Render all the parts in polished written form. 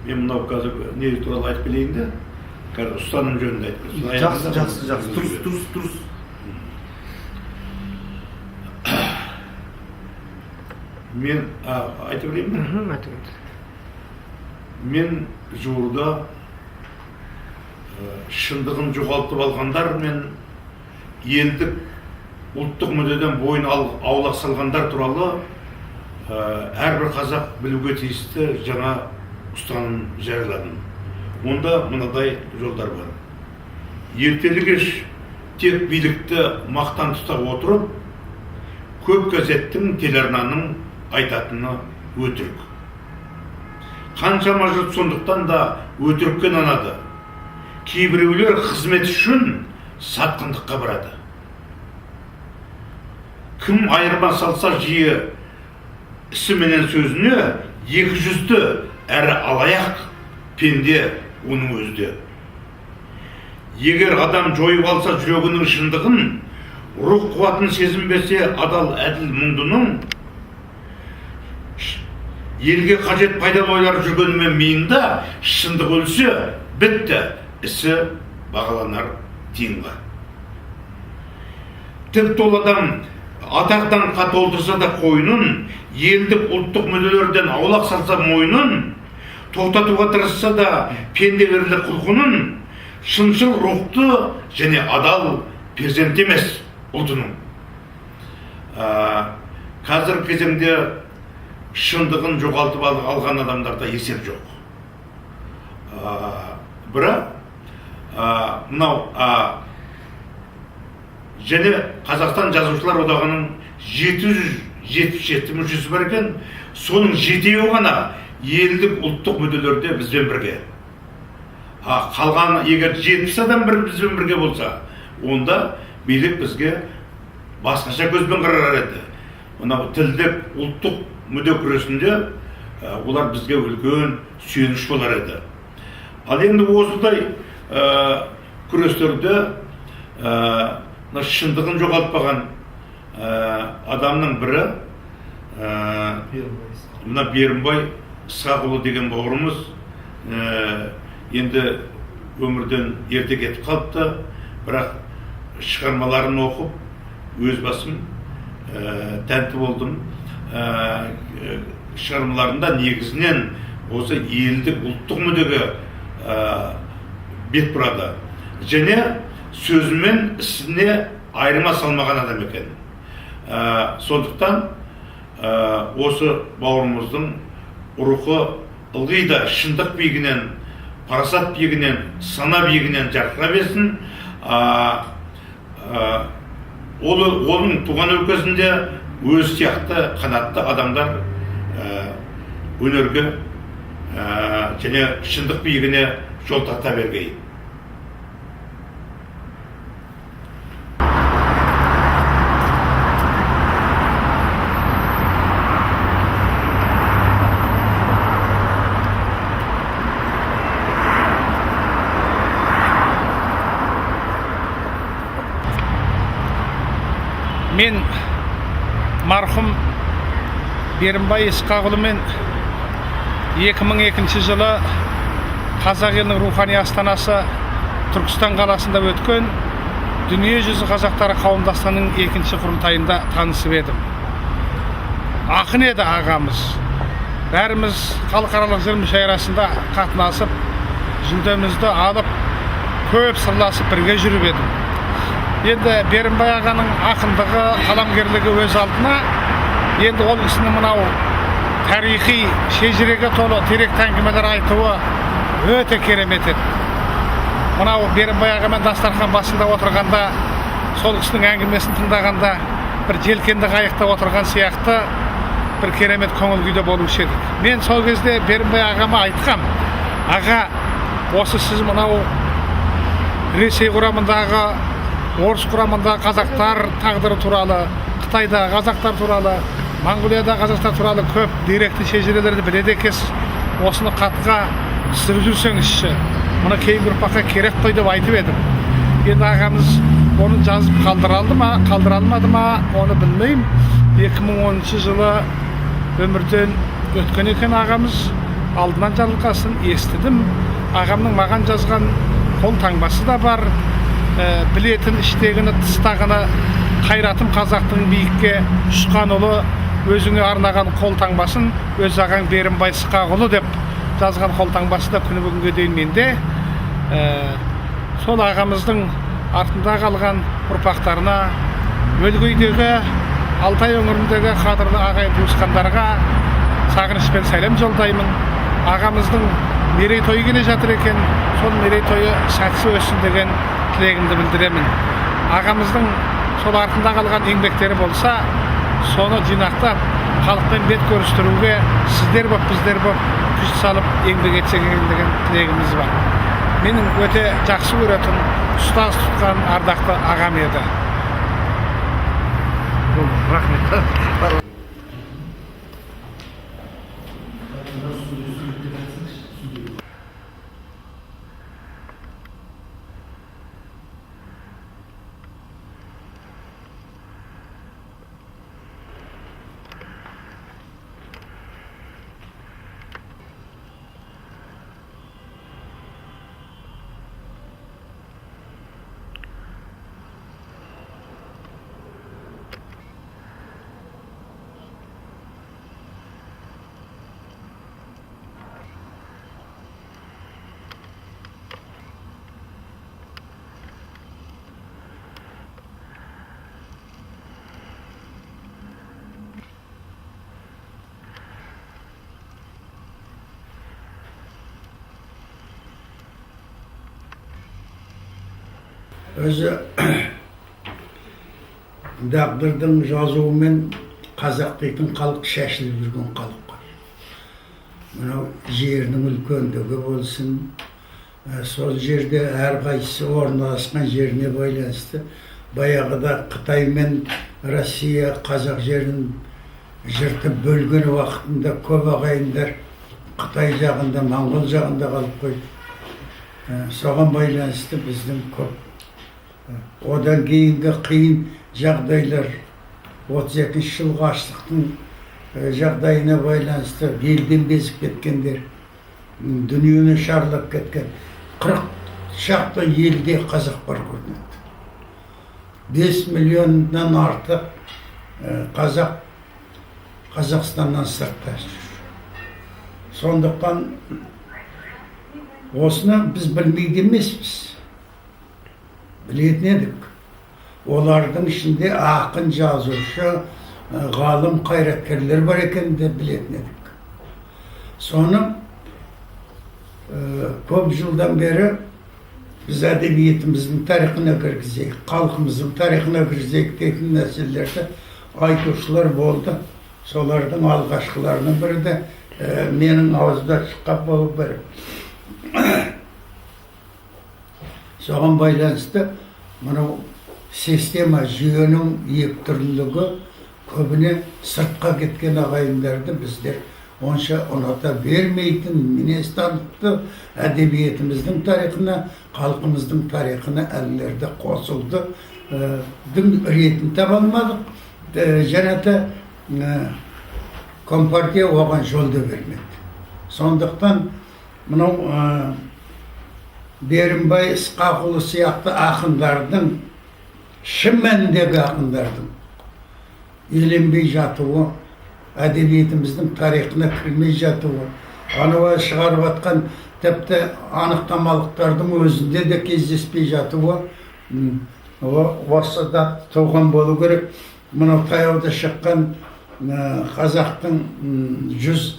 Мен мынау қазір не туралы айтып келейін де, қазір ұстаным жөнінде айтып келейін. Жақсы, жақсы, жақсы, дұрыс, дұрыс, дұрыс. Мен айта берейін бе? Айта беріңіз. Мен жуырда шындығын жоғалтып алғандар мен елдік ұлттық мүддеден бойын аулақ салғандар туралы әрбір қазақ білуге тиісті жаңа ұстаным жарияладым. Онда мынадай жолдар бар. Ертелі кеш тек билікті мақтан тұта отырып, көп газеттің, телеарнаның айтатыны өтірік. Қаншама жұрт сондықтан да өтірікке нанады. Кейбіреулер қызмет үшін сатқындыққа барады. Кім айырма салса жиі ісі менен сөзіне, екі жүзді әрі алаяқ пенде оның өзі де. Егер адам жойып алса жүрегінің шындығын, рух қуатын сезінбесе адал, әділ, мұңдының, елге қажет пайдалы ойлар жүргенімен миында, шындық өлсе, бітті, ісі бағаланар тиынға. Тіпті ол адам атақ даңққа толтырса да қойнын, елдік ұлттық мүдделерден аулақ салса мойнын, тоқтатуға тырысса да пендегерлік құлқынын, шыншыл рухты және адал перзент емес ұлтының. Қазіргі кезеңде шындығын жоғалтып алған адамдарда есеп жоқ. Бірақ мынау және Қазақстан Жазушылар одағының 777 мүшесі бар екен, соның жетеуі ғана елдік ұлттық мүдделерде бізбен бірге. Қалған егер 70 адам бір бізбен бірге болса, онда билік бізге басқаша көзбен қарар еді. Мынау тілдік ұлттық мүдде күресінде олар бізге үлкен сүйеніш болар еді. Ал енді осындай күрестерде мына шындығын жоғалтпаған адамның бірі мына Берімбай Ысқақұлы деген бауырымыз, енді өмірден ерте кетіп қалыпты, бірақ шығармаларын оқып өз басым тәнті болдым. Шығармаларында негізінен осы елдік ұлттық мүддеге бет бұрады және сөзімен ісіне айырма салмаған адам екен. Сондықтан осы бауырымыздың рухы ылғи да шындық биігінен, парасат биігінен, сана биігінен жарқырай берсін. Оның туған өлкесінде өз сияқты қанатты адамдар өнерге және шындық биігіне жол тарта бергей. Мен марқұм Берімбай Ысқақұлымен 2002 жылы қазақ елінің рухани астанасы Түркістан қаласында өткен Дүниежүзі қазақтары қауымдастығының екінші құрылтайында танысып едім. Ақын еді ағамыз. Бәріміз халықаралық жыр мүшәйрасында қатынасып, жүлдемізді алып, көп сырласып бірге жүріп едім. Енді Берімбай ағаның ақындығы, қаламгерлігі өз алдына, енді ол кісінің мынау тарихи шежіреге толы теректі әңгімелер айтуы өте керемет еді. Мынау Берімбай ағамен дастархан басында отырғанда, сол кісінің әңгімесін тыңдағанда бір желкенді қайықта отырған сияқты бір керемет көңіл күйде болушы едік. Мен сол кезде Берімбай ағама айтқам: аға, осы сіз мынау Ресей құрамындағы, орыс құрамындағы қазақтар тағдыры туралы, Қытайдағы қазақтар туралы, Моңғолиядағы қазақтар туралы көп деректі шежірелерді біледі екенсіз, осыны хатқа түсіріп жүрсеңізші, мұны кейінгі ұрпаққа керек қой деп айтып едім. Енді ағамыз оны жазып қалдыра алды ма, қалдыра алмады ма, оны білмеймін. 2010 жылы Өмірден өткен екен ағамыз, алдынан жарылқасын, естідім. Ағамның маған жазған қол таңбасы да бар. Білетін іштегіні, тыстағыны, қайратым қазақтың биікке ұшқан ұлы, өзіңе арнаған қол таңбасын өз ағаң Берімбай Сықақұлы деп жазған қол таңбасы да күні бүгінге дейін менде. Сол ағамыздың артында қалған ұрпақтарына, Өлгейдегі, Алтай өңіріндегі қадірлі ағайын туысқандарға сағынышпен сәлем жолдаймын. Ағамыздың мерейтойы келе жатыр екен, сол мерейтойы сәтсіз өтсін деген тілегімді білдіремін. Ағамыздың сол артында қалған еңбектері болса, соны жинақтап, халықпен бет көрістіруге сіздер боп, біздер боп күш салып еңбек етсек екен деген тілегіміз бар. Менің өте жақсы көретін, ұстаз тұтқан ардақты ағам еді. Рахмет. Өзі тағдырдың жазуымен қазақ дейтін халық шашылып жүрген халық қой. Мынау жерінің үлкендігі болсын, сол жерде әрқайсысы орналасқан жеріне байланысты. Баяғыда Қытай мен Россия қазақ жерін жыртып бөлген уақытында көп ағайындар Қытай жағында, Моңғол жағында қалып қойды. Соған байланысты біздің көп. Одан кейінгі қиын жағдайлар, 32 жылғы аштықтың жағдайына байланысты елден безіп кеткендер, дүниені шарлап кеткен 40 шақты елде қазақ бар көрінеді. 5 миллионнан артық қазақ Қазақстаннан сыртта жүр. Сондықтан осыны біз білмейді емеспіз. Білетін едік. Олардың ішінде ақын, жазушы, ғалым, қайраткерлер бар екенін де білетін едік. Соны көп жылдан бері біз әдебиетіміздің тарихына кіргізейік, халқымыздың тарихына кіргізейік дейтін мәселелерді айтушылар болды. Солардың алғашқыларының бірі де менің аузымда шыққан болу керек. Соған байланысты мынау система, жүйенің екі түрлілігі көбіне сыртқа кеткен ағайындарды біздер онша ұната бермейтін мінез танытты. Әдебиетіміздің тарихына, халқымыздың тарихына әлілерді қосылды, дың ретін таба алмадық. Және де компартия оған жол да бермеді. Сондықтан мынау Берімбай Ысқақұлы сияқты ақындардың, шын мәніндегі ақындардың еленбей жатуы, әдебиетіміздің тарихына кірмей жатуы, анау шығарып жатқан тіпті анықтамалықтардың өзінде де кездеспей жатуы осыда туған болу керек. Мынау таяуда шыққан қазақтың 100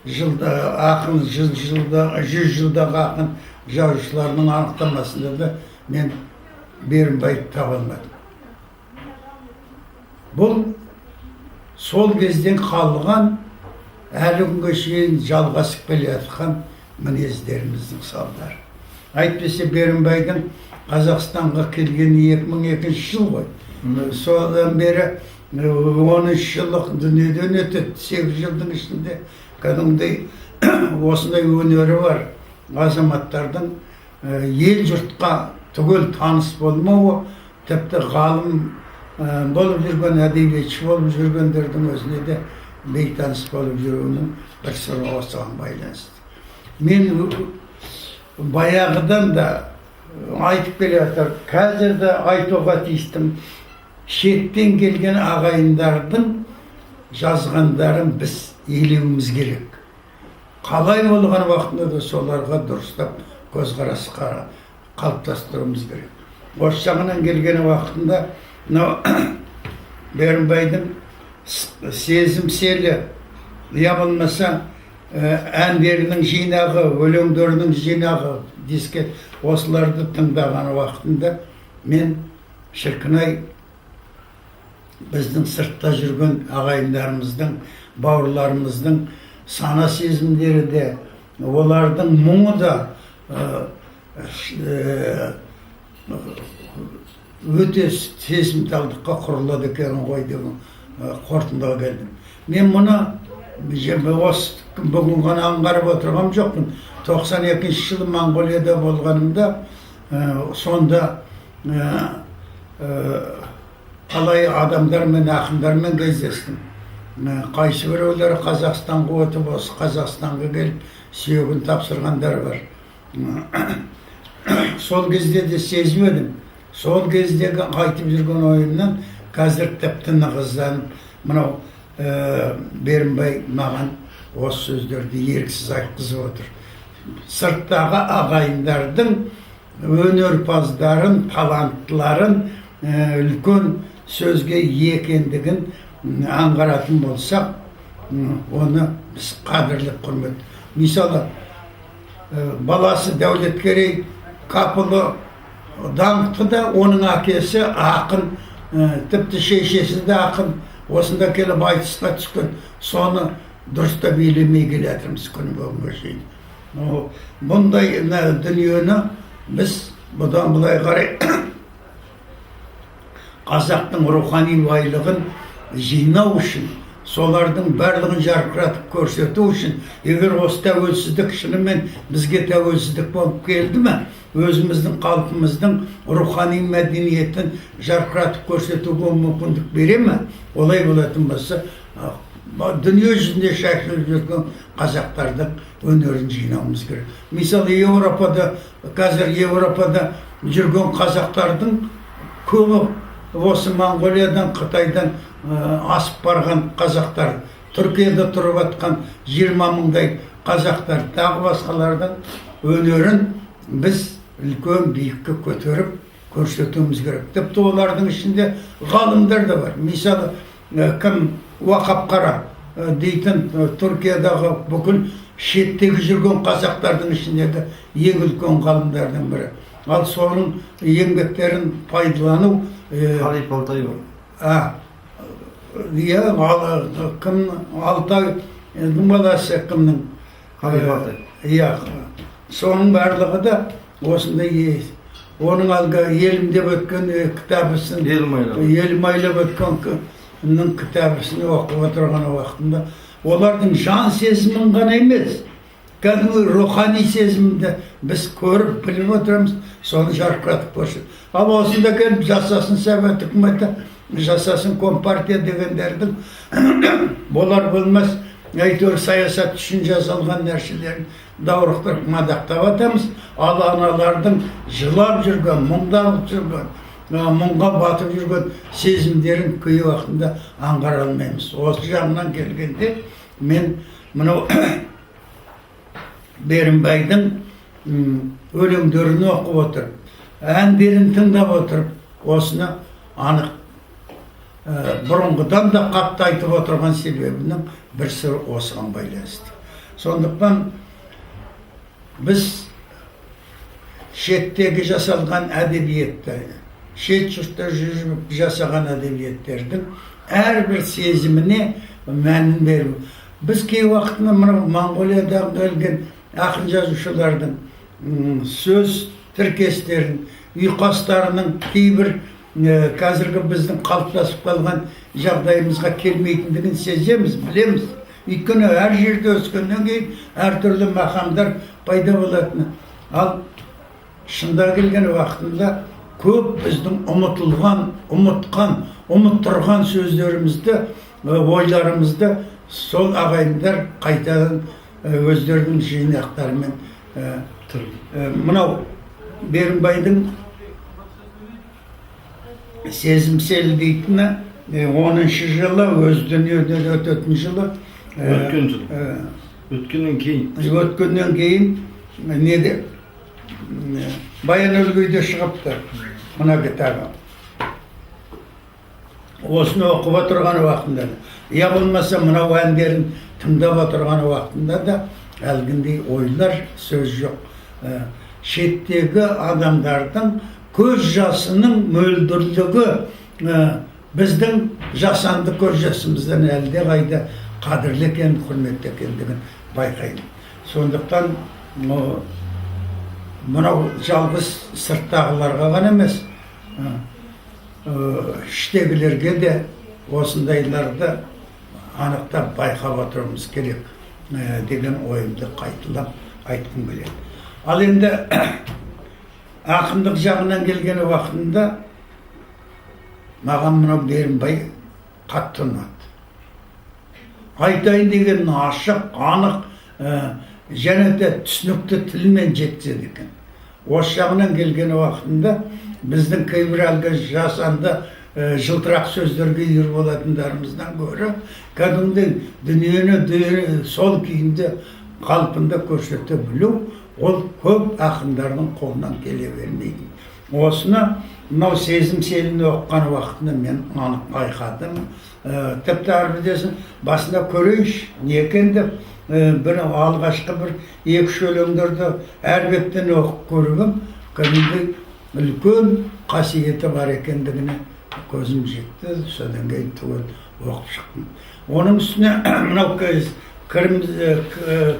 жылда ақын, 100 жылда, 100 жылдағы ақын жазушыларының анықтамасында да мен Берімбайды таба алмадым. Бұл сол кезден қалған, әлі күнге шейін жалғасып келе жатқан мінездеріміздің салдары. Әйтпесе Берімбайдың Қазақстанға келгені 2002 жыл ғой. Содан бері 13 жылдық дүниеден өтеді. 8 жылдың ішінде кәдімгідей осындай өнері бар азаматтардың ел жұртқа түгел таныс болмауы, тіпті ғалым болып жүрген, әдебиетші болып жүргендердің өзіне де Бейтаныс болып жүруінің бір сыры осыған байланысты. Мен баяғыдан да айтып келе жатыр, қазір де айтуға тиістім: шеттен келген ағайындардың жазғандарын біз елеуіміз керек. Қалай болған уақытында да соларға дұрыстап көзқарас қалыптастыруымыз керек. Осы жағынан келген уақытында мынау Берімбайдың «Сезім селі», я болмаса әндерінің жинағы, өлеңдерінің жинағы, диске, осыларды тыңдаған уақытында мен, шіркін ай, біздің сыртта жүрген ағайындарымыздың, бауырларымыздың сана сезімдері де, олардың мұңы да өте сезімталдыққа құрылады екен ғой деген қорытындыға келдім. Мен мұны осы бүгін ғана аңғарып отырған жоқпын. 92-жылы Моңғолияда болғанымда, сонда талай адамдармен, ақындармен кездестім. Қайсы біреулері Қазақстанға өтіп, осы Қазақстанға келіп сүйегін тапсырғандар бар. Сол кезде де сезіп едім. Сол кездегі айтып жүрген ойымнан қазір тіпті нығызданып, мынау Берімбай маған осы сөздерді еріксіз айтқызып отыр. Сырттағы ағайындардың өнерпаздарын, таланттыларын, үлкен сөзге ие екендігін аңғаратын болсақ, оны біз қадірлеп, құрмет. Мысалы, баласы Дәулеткерей Капылы даңқты да, оның әкесі ақын, тіпті шешесі де ақын, осында келіп айтысқа түскен. Соны дұрыстап елемей келе жатырмыз күні бүгінге шейін. Бұндай дүниені біз бұдан былай қарай қазақтың рухани байлығын жинау үшін, солардың барлығын жарқыратып көрсету үшін, егер осы тәуелсіздік шынымен бізге тәуелсіздік болып келді ме, өзіміздің халқымыздың рухани мәдениетін жарқыратып көрсетуге мүмкіндік бере ме, олай болатын болса, дүние жүзінде шашылып жүрген қазақтардың өнерін жинауымыз керек. Мысалы, Еуропада, қазір Еуропада жүрген қазақтардың көбі осы Моңғолиядан, Қытайдан асып барған қазақтар, Түркияда тұрып жатқан 20 мыңдай қазақтар, тағы басқалардың өнерін біз үлкен биікке көтеріп көрсетуіміз керек. Тіпті олардың ішінде ғалымдар да бар. Мысалы, кім, Уақап Қара дейтін, Түркиядағы бүкіл шеттегі жүрген қазақтардың ішіндегі ең үлкен ғалымдардың бірі. Ал соның еңбектерін пайдалану Халиф Алтай бар. А, иә, ал кім, Алтайдың баласы, кімнің? Халиф Алтай. Иә, соның барлығы да осындай оның әлгі «Елім» деп өткен кітабысын, «Елім айлап». «Елім айлап» өткен кітабысын оқып отырған уақытында олардың жан сезімін ғана емес, кәдімгі рухани сезімді біз көріп, біліп отырмыз. Соны жарқыратып көрсет. Ал осында келіп, жасасын совет үкіметі, жасасын компартия дегендердің болар болмас әйтеуір саясат үшін жасалған нәрселерін даурықтырып, мадақтап жатамыз. Ал аналардың жылап жүрген, мұңданып жүрген, мұңға батып жүрген сезімдерін кей уақытында аңғара алмаймыз. Осы жағынан келгенде мен мынау Берімбайдың өлеңдерін оқып отырып, әндерін тыңдап отырып, осыны анық бұрынғыдан да қатты айтып отырған себебінің бір сыры осыған байланысты. Сондықтан біз шеттегі жасалған әдебиетті, шет жұртта жүріп жасаған әдебиеттердің әрбір сезіміне мәнін беру. Біз кей уақытында мынау Моңғолиядан келген ақын жазушылардың сөз тіркестерін, ұйқастарының кейбір қазіргі біздің қалыптасып қалған жағдайымызға келмейтіндігін сеземіз, білеміз. Өйткені әр жерде өскеннен кейін әртүрлі мақамдар пайда болатыны. Ал шында келген уақытында көп біздің ұмытылған, ұмытқан, ұмыттырған сөздерімізді, ойларымызды Сол ағайындар қайтадан өздерінің жинақтарымен мынау Берімбайдың «Сезім сел» дейтіні 10-жылы, өз дүниеден өтетін жылы. Өткен жылы. Өткеннен кейін. Өткеннен кейін неде, Баян Өлгейде шығыпты мына кітабы. Осыны оқып отырған уақытында да, я болмаса мынау әндерін тыңдап отырған уақытында да әлгіндей ойлар, сөз жоқ, шеттегі адамдардың көз жасының мөлдірлігі біздің жасанды көз жасымыздан әлдеқайда қадірлі екенін, құрметті екендігін байқаймын. Сондықтан мынау жалғыз сырттағыларға ғана емес, іштегілерге де осындайларды анықтап, байқап отыруымыз керек деген ойымды қайталап айтқым келеді. Ал енді ақындық жағынан келген уақытында маған мынау Берімбай қатты ұнады. Айтайын деген ашық, анық және де түсінікті тілмен жеткізеді екен. Осы жағынан келген уақытында біздің кейбір әлгі жасанды жылтырақ сөздерге үйір болатындарымыздан гөрі кәдімгідей дүниені сол күйінде, қалпында көрсете білу, ол көп ақындардың қолынан келе бермейді. Осыны мынау «Сезім селін» оқыған уақытында мен анық байқадым. Тіпті әрбірдесін басында көрейінші, не екен деп, бір алғашқы бір екі үш өлеңдерді әр беттен оқып көріп едім, кәдімгідей үлкен қасиеті бар екендігіне көзім жетті. Содан кейін түгел оқып шықтым. Оның үстіне мынау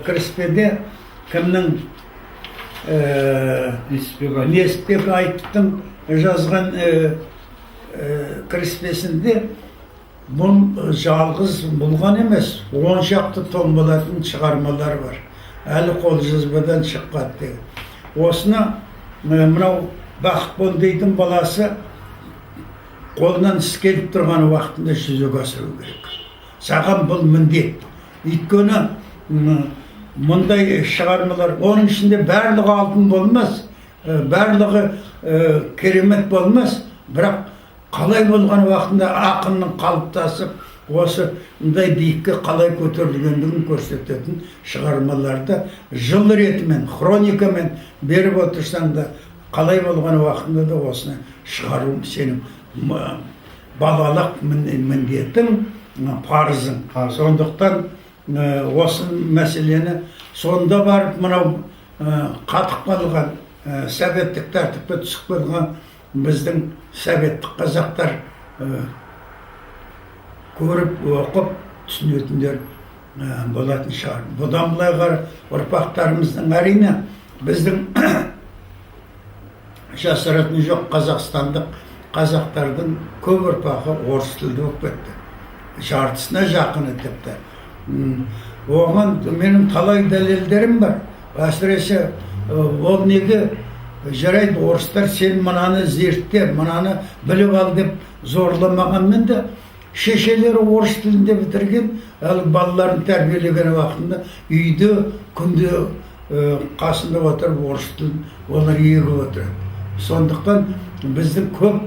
кіріспеде кімнің, Несіпбек Айтов. Несіпбек Айтовтың жазған кіріспесінде бұл жалғыз болған емес, 10 шақты том болатын шығармалар бар, әлі қолжазбадан шықпады деген. Осыны мынау Бақытбол дейтін баласы қолынан іс келіп тұрған уақытында жүзеге асыру керек. Саған бұл міндет, өйткені мұндай шығармалар, оның ішінде барлығы алтын болмас, барлығы керемет болмас, бірақ қалай болған уақытында ақынның қалыптасып, осындай биікке қалай көтерілгендігін көрсететін шығармаларды жыл ретімен, хроникамен беріп отырсаң да, қалай болған уақытында да осыны шығару сенің балалық міндетің, парызың. Сондықтан осы мәселені сонда барып мынау қатып қалған, советтік тәртіпке түсіп қалған біздің советтік қазақтар көріп, оқып түсінетіндер болатын шығар. Бұдан былай қарай ұрпақтарымыздың, әрине, біздің жасыратын жоқ, қазақстандық қазақтардың көп ұрпағы орыс тілді болып кетті, жартысына жақыны тіпті. Оған менің талай дәлелдерім бар. Әсіресе ол неге жарайды, орыстар сен мынаны зертте, мынаны біліп ал деп зорламағанмен де, шешелері орыс тілінде бітірген, ал балаларын тәрбиелеген уақытында үйде күнде қасында отырып орыс тілін олар егіп отырады. Сондықтан біздің көп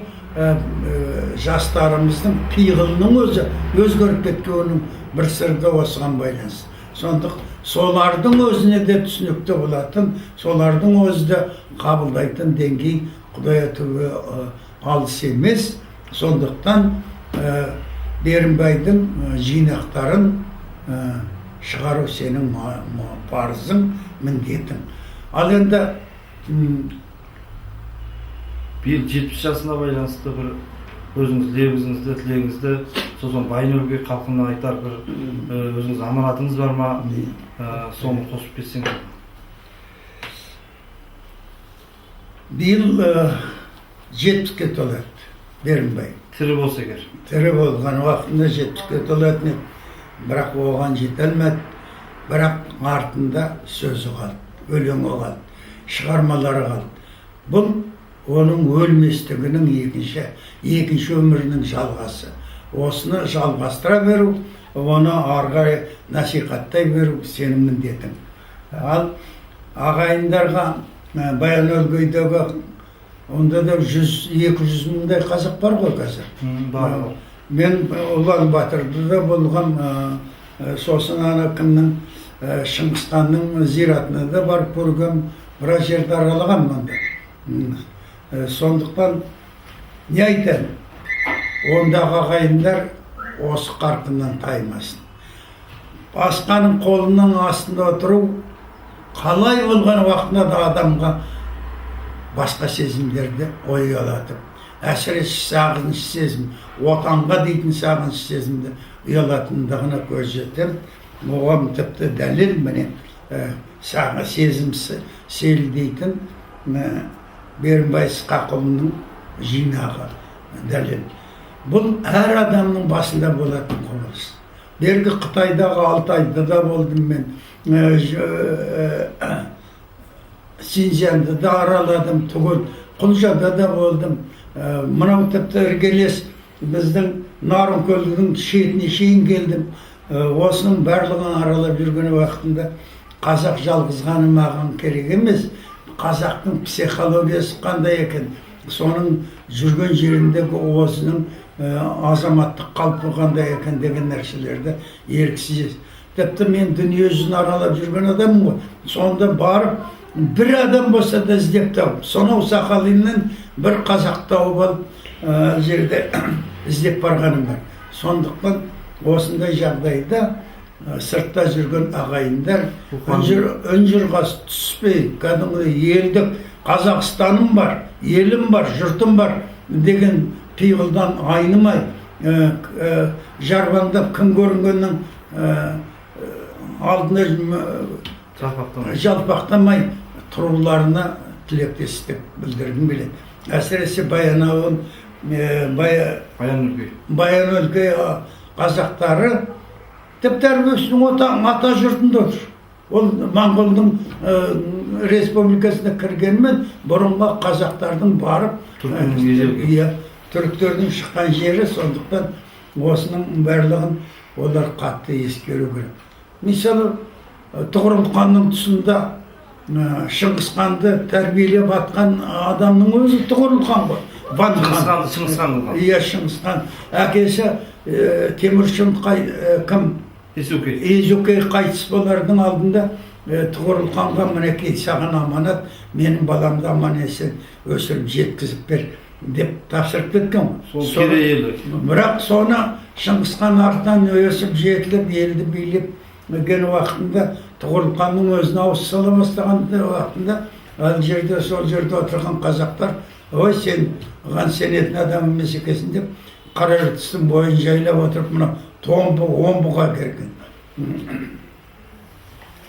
жастарымыздың пиғылының өзі өзгеріп кеткенінің бір сыры да осыған байланысты. Сондық солардың өзіне де түсінікті болатын, солардың өзі де қабылдайтын деңгей құдай түбі алыс емес. Сондықтан Берімбайдың жинақтарын шығару сенің парызың, міндетің. Ал енді Биыл 70 жасына байланысты бір өзіңіз лебізіңізді, тілегіңізді, сосын Баян-Өлгей халқына айтар бір өзіңіз аманатыңыз бар ма? Соны қосып кетсеңіз. Биыл 70-ке толады Берімбай. Тірі болса егер. Тірі болған уақытында 70-ке толатын еді, бірақ оған жете алмады. Бірақ артында сөзі қалды, өлеңі қалды, шығармалары қалды. Бұл оның өлместігінің екінші өмірінің жалғасы. Осыны жалғастыра беру. Оны ары қарай насихаттай беру сенің міндетің. Ал ағайындарға Баян Өлгейдегі онда да 100-200 мыңдай қазақ бар ғой қазір. Бар. Мен Ұлан Батырда да болғам, сосын ана кімнің, Шыңғысханның зиратына да барып көргем, біраз жерді аралағанмын онда. Сондықтан не айтайын, ондағы ағайындар осы қарқыннан таймасын. Басқаның қолының астында отыру қалай болған уақытында да адамға басқа сезімдерді ұялатып, әсіресе сағыныш сезім, отанға дейтін сағыныш сезімді ұялатындығына көз жетемін. Оған тіпті дәлел міне, сезім сел дейтін Берімбай Ысқақұлының жинағы дәлел. Бұл әр адамның басында болатын құбылыс. Бергі Қытайдағы Алтайда да болдым мен, Синьцзянды да араладым, түгел Құлжада да болдым. Мынау тіпті іргелес біздің Нарынкөлдің шетіне шейін келдім. Осының барлығын аралап жүрген уақытында қазақ жалғыз ғана маған керек емес, қазақтың психологиясы қандай екен, соның жүрген жеріндегі осының азаматтық қалпы қандай екен деген нәрселерді еріксіз. Тіпті мен дүние жүзін аралап жүрген адаммын ғой, сонда барып бір адам болса да іздеп тауып, сонау Сахалиннен бір қазақ тауып алып жерде іздеп барғаным бар. Сондықтан осындай жағдайда сыртта жүрген ағайындар үн-жұрғасы түспей, кәдімгідей елдік Қазақстаным бар, елім бар, жұртым бар деген пиғылдан айнымай, жарбаңдап кім көрінгеннің алдында жалпақтамай тұруларына тілектестік білдіргім келеді. Әсіресе Баянауыл, Баян Өлгей қазақтары тіпті әрбірінің ата жұртында отыр. Ол Моңғолдың республикасына кіргенімен бұрынғы қазақтардың барып түріктердің шыққан жері, сондықтан осының барлығын олар қатты ескеру керек. Мысалы, Тұғырыл ханның тұсында Шыңғысханды тәрбиелеп атқан адамның өзі Тұғырыл хан ғой. Ван хан. Шыңғысхан қылған. Иә, Шыңғысхан. Әкесі Теміршін кім? Есукей. Есукей қайтыс болардың алдында Тұғырыл ханға мінекей саған аманат, менің баламды аман есен өсіріп жеткізіп бер деп тапсырып кеткен ғой. Сол Керей елі. Бірақ соны Шыңғысхан артынан өсіп жетіліп, елді билеп келген уақытында Тұғырыл ханның өзіне ауыз сала бастаған уақытында ал жерде, сол жерде отырған қазақтар, ой, сен оған сенетін адам емес екенсің деп Қара Ертістің бойын жайлап отырып мына Томбы, Омбыға келген.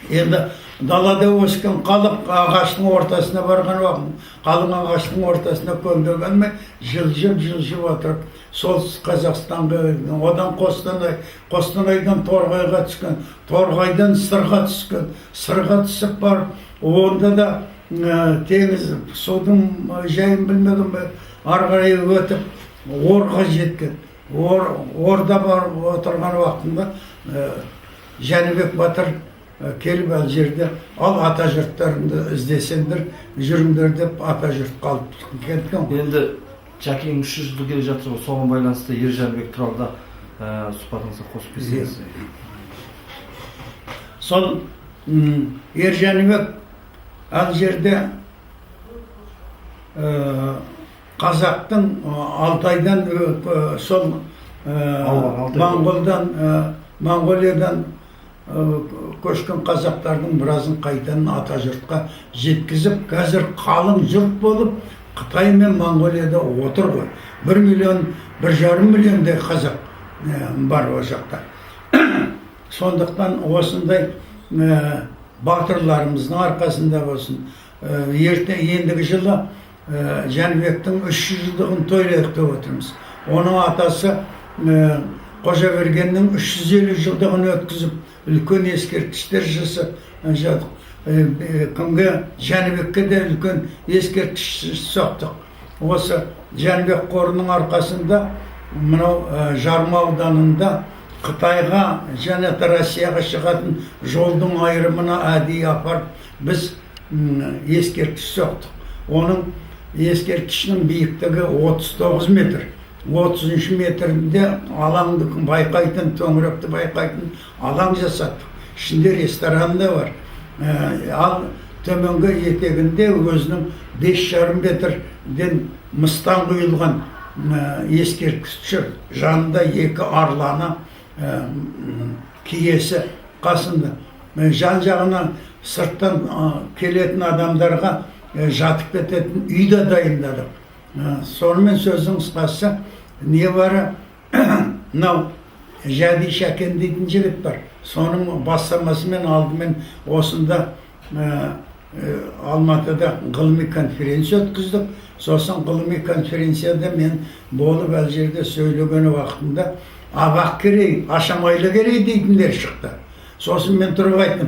Енді далада өскен халық ағаштың ортасына барған уақыт, қалың ағаштың ортасына көмдіргенмен жылжып жылжып отырып Солтүстік Қазақстанға келген, одан Қостанай, Қостанайдан Торғайға түскен, Торғайдан Сырға түскен, Сырға түсіп барып онда да теңіз судың жайын білмеген бе, ары қарай өтіп Орға жеткен. Орда барып отырған уақытында Жәнібек батыр келіп ал жерде ал ата жұрттарыңды іздесеңдер жүріңдер деп ата жұрт қалып кеткен ғой. Енді Жәкең 300 жыл келе жатыр ғой, соған байланысты Ер Жәнібек туралы да сұхбатыңызға қосып кетсеңіз. Сол Ер Жәнібек ал жерде қазақтың Алтайдан сол Моңғолдан, Моңғолиядан көшкен қазақтардың біразын қайтадан ата жұртқа жеткізіп, қазір қалың жұрт болып Қытай мен Моңғолияда отыр ғой. 1 миллион, 1,5 миллиондай қазақ бар ол жақта. Сондықтан осындай батырларымыздың арқасында болсын, ерте ендігі жылы Жәнібектің 300 жылдығын тойлайық деп отырмыз. Оның атасы Қожабергеннің 350 жылдығын өткізіп, үлкен ескерткіштер жасап жаттық. Кімге, Жәнібекке де үлкен ескерткіш соқтық. Осы Жәнібек қорының арқасында мынау Жарма ауданында Қытайға және де Россияға шығатын жолдың айырымына әдейі апарып біз ескерткіш соқтық. Оның ескерткішінің биіктігі 39 метр. 30 метрінде алаңды байқайтын, төңіректі байқайтын алаң жасаттық. Ішінде ресторан да бар. Ал төменгі етегінде өзінің 5,5 метрден мыстан құйылған ескерткіш тұр. Жанында екі арланы, киесі қасында. Жан жағынан сырттан келетін адамдарға жатып кететін үй де дайындадық. Сонымен сөздің қысқасы, не бары мынау Жәди Шәкен дейтін жігіт бар. Соның бастамасымен алдымен осында Алматыда ғылыми конференция өткіздік. Сосын ғылыми конференцияда мен болып, әл жерде сөйлеген уақытында Абақ Керей, Ашамайлы Керей дейтіндер шықты. Сосын мен тұрып айттым: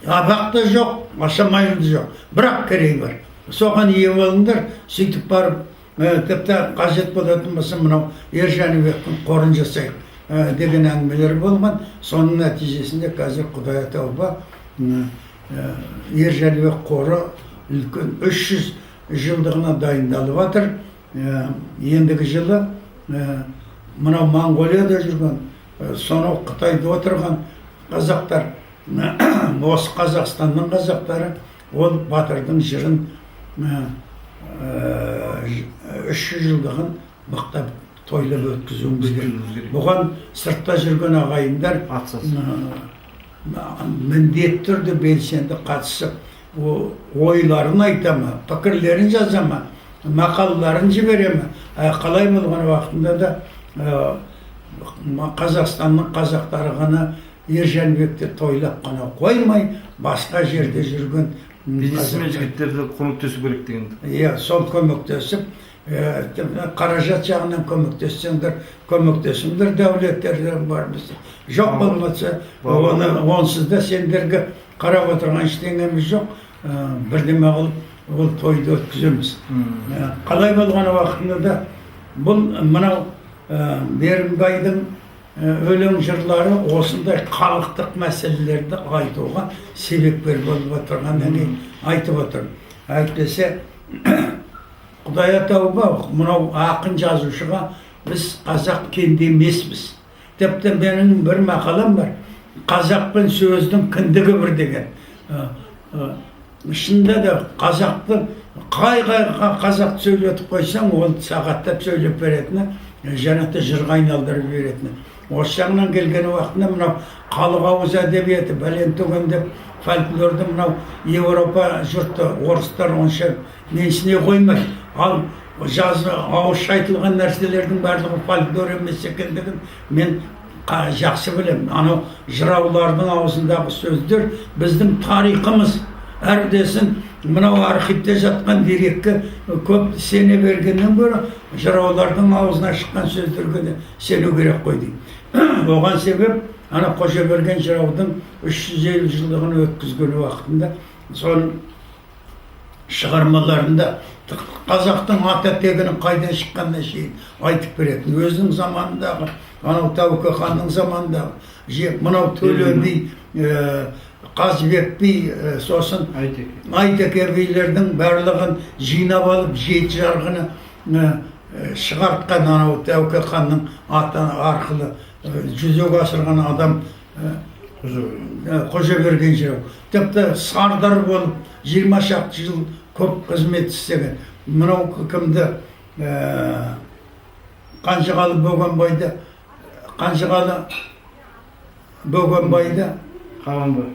Абақ та жоқ, Ашамайлы да жоқ, бірақ Керей бар. Соған ие болыңдар. Сөйтіп барып, тіпті қажет болатын болса, мынау Ер Жәнібектің қорын жасайық деген әңгімелер болған. Соның нәтижесінде қазір, құдай тәуба, Ер Жәнібек қоры үлкен 300 жылдығына дайындалып жатыр. Ендігі жылы мынау Моңғолияда жүрген, сонау Қытайда отырған қазақтар, осы Қазақстанның қазақтары ол батырдың жырын, 300 жылдығын мықтап тойлап өткізуіміз керек. Бұған сыртта жүрген ағайындар Атсалысып. міндетті түрде белсенді қатысып, ойларын айта ма, пікірлерін жаза ма, мақалаларын жібере ме, қалай болған уақытында да Қазақстанның қазақтары ғана Ер Жәнібекті тойлап қана қоймай, басқа жерде жүрген бизнесмен қазақтар- жігіттерді көмектесу керек деген. Иә, сол көмектесіп, қаражат жағынан көмектессеңдер, көмектесіңдер, дәулеттері бар бізде. Жоқ болмаса, оны онсыз да сендерге қарап отырған ештеңеміз жоқ, бірдеме қылып ол тойды өткіземіз. Қалай болған уақытында да бұл мынау Берімбайдың өлең жырлары осындай халықтық мәселелерді айтуға себепкер болып отырғаннан кейін айтып отырмын. Әйтпесе, құдай тәуба, мынау ақын жазушыға біз қазақ кенде емеспіз. Тіпті менің бір мақалам бар: «Қазақ пен сөздің кіндігі бір» деген. Шынында да қазақты қай қазақты сөйлетіп қойсаң, ол сағаттап сөйлеп беретіні және де жырға айналдырып беретіні. Осы жағынан келген уақытында мынау халық ауыз әдебиеті бәлен түген деп фольклорды мынау Еуропа жұрты, орыстар онша менсіне қоймайды. Ал жазы ауызша айтылған нәрселердің барлығы фольклор емес екендігін мен жақсы білемін. Анау жыраулардың аузындағы сөздер біздің тарихымыз. Әрдесін мынау архивте жатқан дерекке көп сене бергеннен гөрі, жыраулардың аузынан шыққан сөздерге де сену керек қой деймін. Оған себеп ана Қожаберген жыраудың 350 жылдығын өткізген уақытында соның шығармаларында қазақтың ата тегінің қайдан шыққанына шейін айтып беретін. Өзінің заманындағы, анау Тәуке ханның заманындағы мынау Төле би, Қазыбек би, сосын Айтеке. Айтеке билердің барлығын жинап алып, жеті жарғыны шығартқан, анау Тәуке ханның аты арқылы жүзеге асырған адам Қожаберген жырау. Тіпті сардар болып 20 шақты жыл көп қызмет істеген. Мынау кімді, Қанжығалы Бөгенбайды, Қанжығалы Бөгенбайды Қабанбай.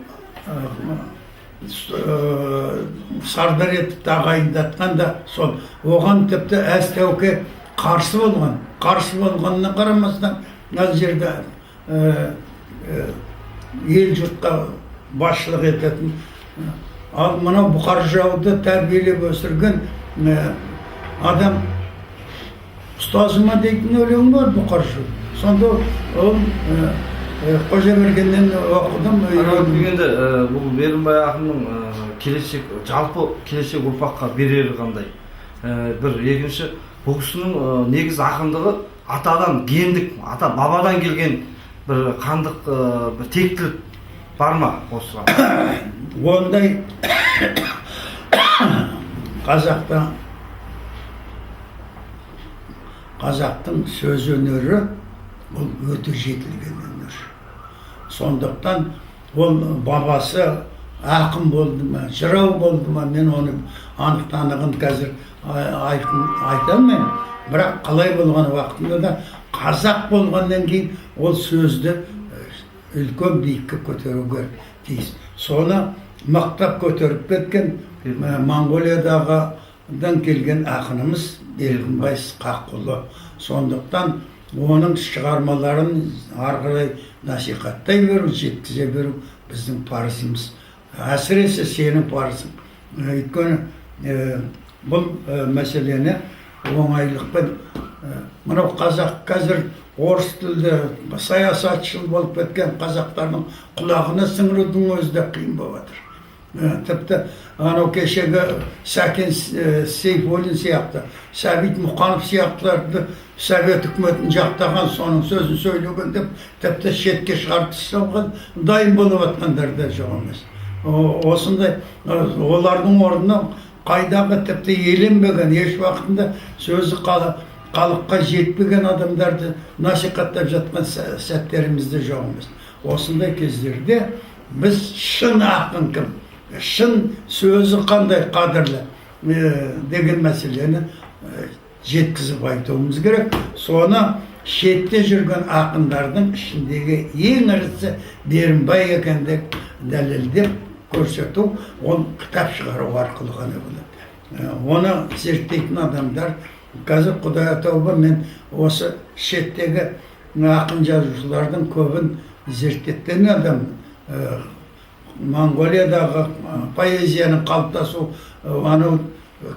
Сардар етіп тағайындатқан да сол. Оған тіпті Әз Тәуке қарсы болған. Қарсы болғанына қарамастан, мына жерде ел жұртқа басшылық ететін. Ал мынау Бұқар жырауды тәрбиелеп өсірген адам, «Ұстазыма» дейтін өлең бар Бұқар жырау. Сонда ол Қожабергеннен оқыдым, Атап үйрендім. Келгенде бұл Берімбай ақынның келешек, жалпы келешек ұрпаққа берері қандай? Бір екінші, бұл кісінің негізі ақындығы атадан, гендік, ата бабадан келген. Бір қандық, бір тектілік бар ма осыған? Ондай қазақта, қазақтың сөз өнері бұл өте жетілген өнер. Сондықтан ол бабасы ақын болды ма, жырау болды ма, мен оны анық танығын қазір айқын айта алмаймын. Бірақ қалай болған уақытында да, қазақ болғаннан кейін ол сөзді үлкен биікке көтеруге тиіс. Соны мықтап көтеріп кеткен Моңғолиядағыдан келген ақынымыз Беркінбай Ысқақұлы. Сондықтан оның шығармаларын ары қарай насихаттай беру, жеткізе беру біздің парызымыз, әсіресе сенің парызың. Өйткені бұл мәселені оңайлықпен мынау қазақ қазір орыс тілді саясатшыл болып кеткен қазақтардың құлағына сіңірудің өзі де қиын болып жатыр. Тіпті анау кешегі Сәкен Сейфуллин сияқты, Сәбит Мұқанов сияқтыларды совет үкіметін жақтаған, соның сөзін сөйлеген деп тіпті шетке шығарып тастауға дайын болып жатқандар да жоқ емес. Осындай олардың орнына қайдағы тіпті еленбеген, еш уақытында сөзі халыққа жетпеген адамдарды насихаттап жатқан сәттеріміз де жоқ емес. Осындай кездерде біз шын ақын кім, шын сөзі қандай қадірлі деген мәселені жеткізіп айтуымыз керек. Соны шетте жүрген ақындардың ішіндегі ең ірісі Берімбай екен деп дәлелдеп көрсету ол кітап шығару арқылы ғана болады. Оны зерттейтін адамдар қазір, құдай тәуба, мен осы шеттегі ақын жазушылардың көбін зерттеткен адаммын. Моңғолиядағы поэзияның қалыптасу, анау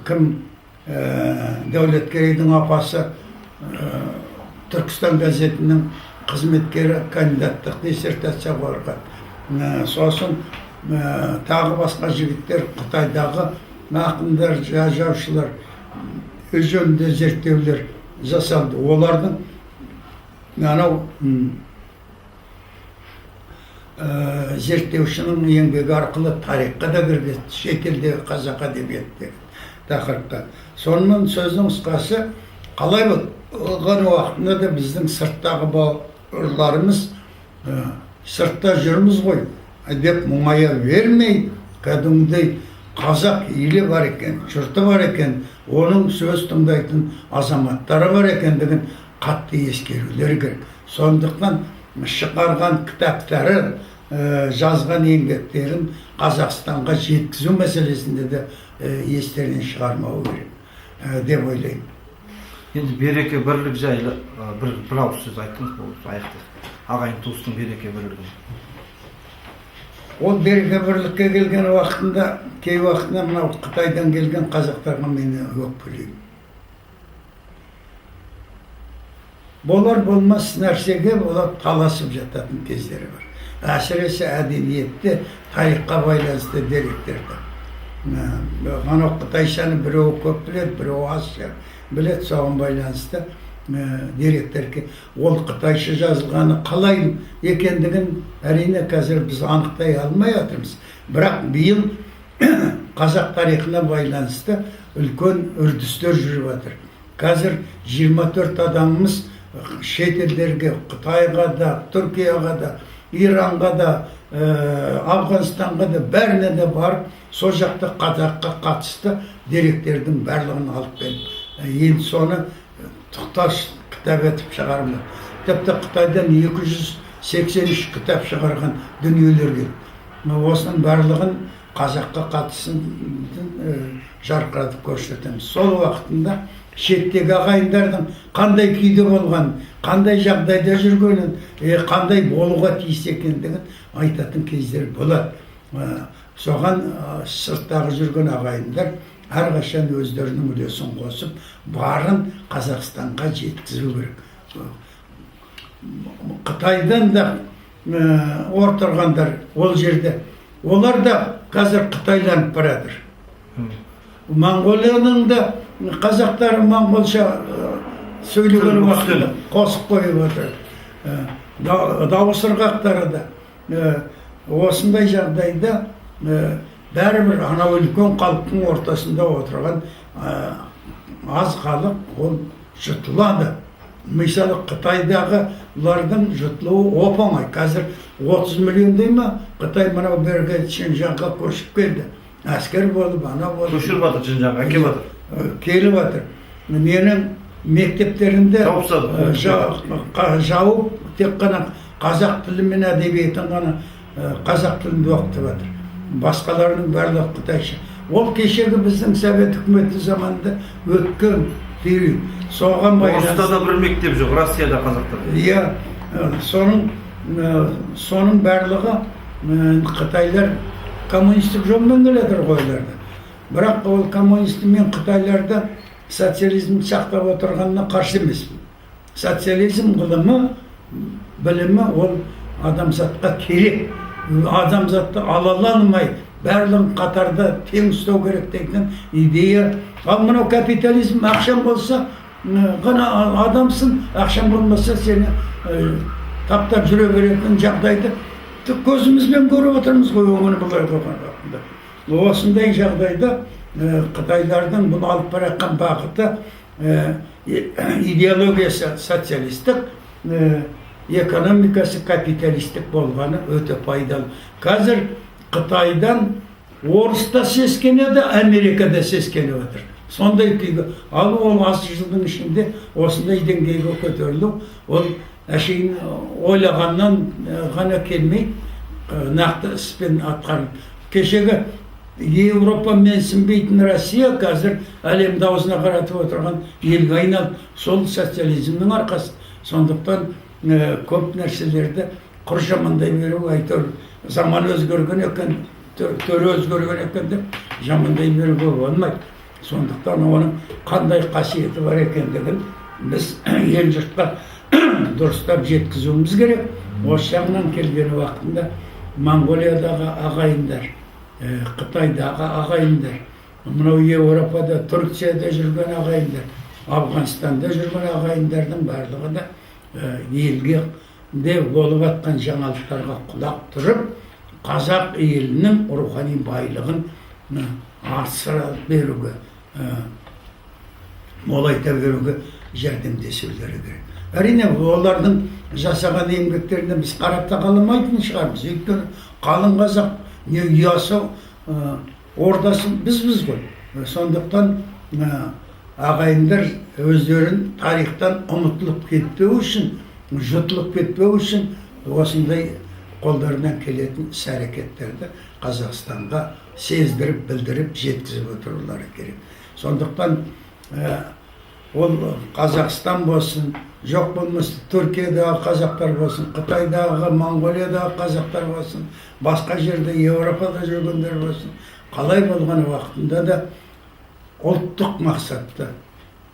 кім, Дәулеткерейдің апасы, Түркістан газетінің қызметкері, кандидаттық диссертация қорғады. Сосын тағы басқа жігіттер, Қытайдағы ақындар, жазушылар жөнінде зерттеулер жасалды. Олардың анау зерттеушінің еңбегі арқылы тарихқа да кірген, шетелдегі қазақ әдебиеті деген тақырыпта. Сонымен, сөздің қысқасы, қалай болған уақытында да біздің сырттағы бауырларымыз сыртта жүрміз ғой деп мұңая бермей, кәдімгідей қазақ елі бар екен, жұрты бар екен, оның сөз тыңдайтын азаматтары бар екендігін қатты ескерулері керек. Сондықтан шығарған кітаптары, жазған еңбектерін Қазақстанға жеткізу мәселесінде де естерінен шығармау керек деп ойлаймын. Енді береке бірлік жайлы бір ауыз сөз айттыңыз, бұл аяқтайық. Ағайын туыстың береке бірлігін. Ол береке бірлікке келген уақытында, кей уақытында мынау Қытайдан келген қазақтарға мен өкпелеймін. Болар болмас нәрсеге олар таласып жататын кездері бар, әсіресе әдебиетте, тарихқа байланысты деректерде. Анау қытайшаны біреуі көп біледі, біреуі аз біледі. Соған байланысты деректерге ол қытайша жазылғаны қалай екендігін, әрине, қазір біз анықтай алмай жатырмыз. Бірақ биыл қазақ тарихына байланысты үлкен үрдістер жүріп жатыр. Қазір 24 адамымыз шет елдерге, Қытайға да, Түркияға да, Иранға да, Афғанстанға да, бәріне де барып, сол жақта қазаққа қатысты деректердің барлығын алып келіп, енді соны тұтас кітап етіп шығарып, тіпті Қытайдан 283 кітап шығарған дүниелер келді. Осының барлығын қазаққа қатысын жарқыратып көрсетеміз. Сол уақытында шеттегі ағайындардың қандай күйде болғанын, қандай жағдайда жүргенін, қандай болуға тиіс екендігін айтатын кездер болады. Соған сырттағы жүрген ағайындар әрқашан өздерінің үлесін қосып, барын Қазақстанға жеткізу керек. Қытайдан да отырғандар ол жерде, олар да қазір қытайланып баратыр. Моңғолияның да қазақтары моңғолша сөйлеген уақытында қосып қойып отыр. Дауыс ырғақтары да. Осындай жағдайда бәрібір анау үлкен халықтың ортасында отырған аз халық ол жұтылады. Мысалы, қытайдағылардың жұтылуы оп оңай. Қазір 30 миллиондай ма, Қытай мынау бергі Шынжаңға көшіп келді, әскер болып, ана болып. Көшіріп жатыр, Шынжаңға әкеліп жатыр. Келіп жатыр. Менің мектептерінде Жауып тастады. Жауып, тек қана қазақ тілі мен әдебиетін ғана, қазақ тілінде оқытып жатыр, басқаларының барлығы қытайша. Ол кешегі біздің Совет үкіметі заманында өткен период, соған Орыста байланысты. да бір мектеп жоқ, Россияда қазақтар. Иә, соның барлығы, қытайлар коммунистік жолмен келе жатыр ғой оларда. Бірақ ол коммунист, мен қытайларда социализм сақтап отырғанына қарсы емеспін. Социализм ғылымы, білімі ол адамзатқа керек. Адамзатты ала алмай, барлығын қатарда тең ұстау керек деген идея. Ал мынау капитализм, ақшаң болса ғана адамсың, ақшаң болмаса, сені таптап жүре беретін жағдайды тік көзімізбен көріп отырмыз ғой оны былай қойған уақытында. Осындай жағдайда қытайлардың бұл алып бара жатқан бағыты, идеологиясы социалистік, экономикасы капиталистік болғаны өте пайдалы. Қазір Қытайдан орыс та сескенеді, Америка да сескеніп отыр сондай күйге. Ал ол аз жылдың ішінде осындай деңгейге көтерілу, ол әшейін ойлағаннан ғана келмей, нақты іспен атқарылды. Кешегі Еуропа менсінбейтін Россия қазір әлемді аузына қаратып отырған елге айналды, сол социализмнің арқасы. Сондықтан көп нәрселерді құр жамандай беру, әйтеуір заман өзгерген екен, түрі өзгерген екен деп жамандай беруге болмайды. Сондықтан оның қандай қасиеті бар екендігін біз ел жұртқа дұрыстап жеткізуіміз керек. Осы жағынан келген уақытында Моңғолиядағы ағайындар, Қытайдағы ағайындар, мынау Еуропада, Түркияда жүрген ағайындар, Афғанстанда жүрген ағайындардың барлығы да елге де болып жатқан жаңалықтарға құлақ түріп, қазақ елінің рухани байлығын асыра беруге, молайта беруге жәрдемдесулері керек. Әрине, олардың жасаған еңбектеріне біз қарап та қалмайтын шығармыз, өйткені қалың қазақ не ұясы, ордасы бізбіз ғой. Сондықтан ағайындар өздерін тарихтан ұмытылып кетпеу үшін, жұтылып кетпеу үшін осындай қолдарынан келетін іс әрекеттерді Қазақстанға сездіріп, білдіріп, жеткізіп отырулары керек. Сондықтан ол Қазақстан болсын, жоқ болмаса Түркиядағы қазақтар болсын, Қытайдағы, Моңғолиядағы қазақтар болсын, басқа жерде, Еуропада жүргендер болсын, қалай болған уақытында да ұлттық мақсатты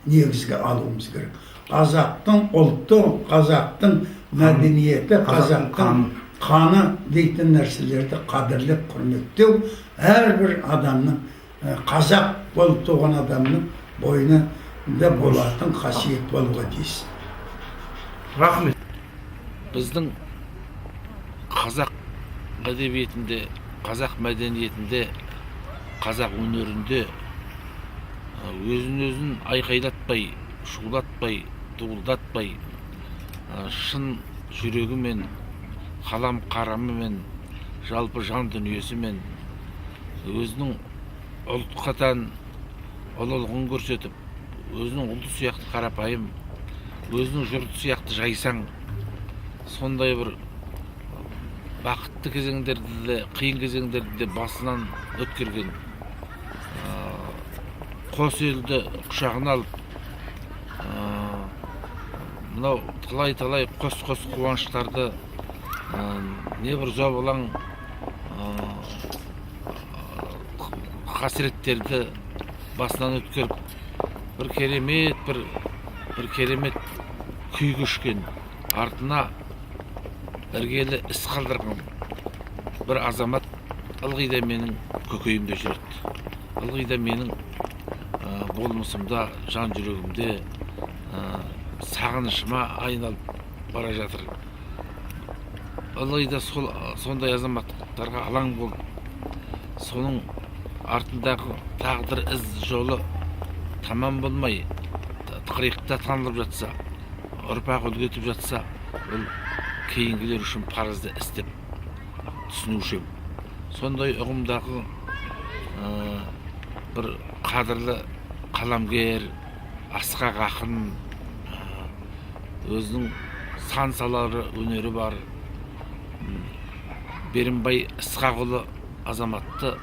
негізге алуымыз керек. Қазақтың ұлты, қазақтың мәдениеті, Қазақтың қазақтың қаны дейтін нәрселерді қадірлеп, құрметтеу әрбір адамның, қазақ болып туған адамның бойында болатын қасиет болуға тиіс. Рахмет. Біздің қазақ әдебиетінде, қазақ мәдениетінде, қазақ өнерінде өзін өзін айқайлатпай, шулатпай, дуылдатпай, шын жүрегімен, қалам қарамымен, жалпы жан дүниесімен өзінің ұлтқа тән ұлылығын көрсетіп, өзінің ұлты сияқты қарапайым, өзінің жұрты сияқты жайсаң, сондай бір бақытты кезеңдерді де, қиын кезеңдерді де басынан өткерген, қос елді құшағына алып, мынау талай талай қос қос қуаныштарды, небір зобалаң қасіреттерді басынан өткеріп, бір керемет бір керемет күй кешкен, артына іргелі іс қалдырған бір азамат ылғи да менің көкейімде жүреді, ылғи да менің болмысымда, жан жүрегімде, сағынышыма айналып бара жатыр. ылғи да сол сондай азаматтарға алаң болып, соның артындағы тағдыр із жолы тамам болмай тықырықта танылып жатса, ұрпақ үлгі етіп жатса, ол кейінгілер үшін парызды іс деп түсінуші едім. Сондай ұғымдағы бір қадірлі қаламгер, асқақ ақын, өзінің сан салалы өнері бар Берімбай Ысқақұлы азаматты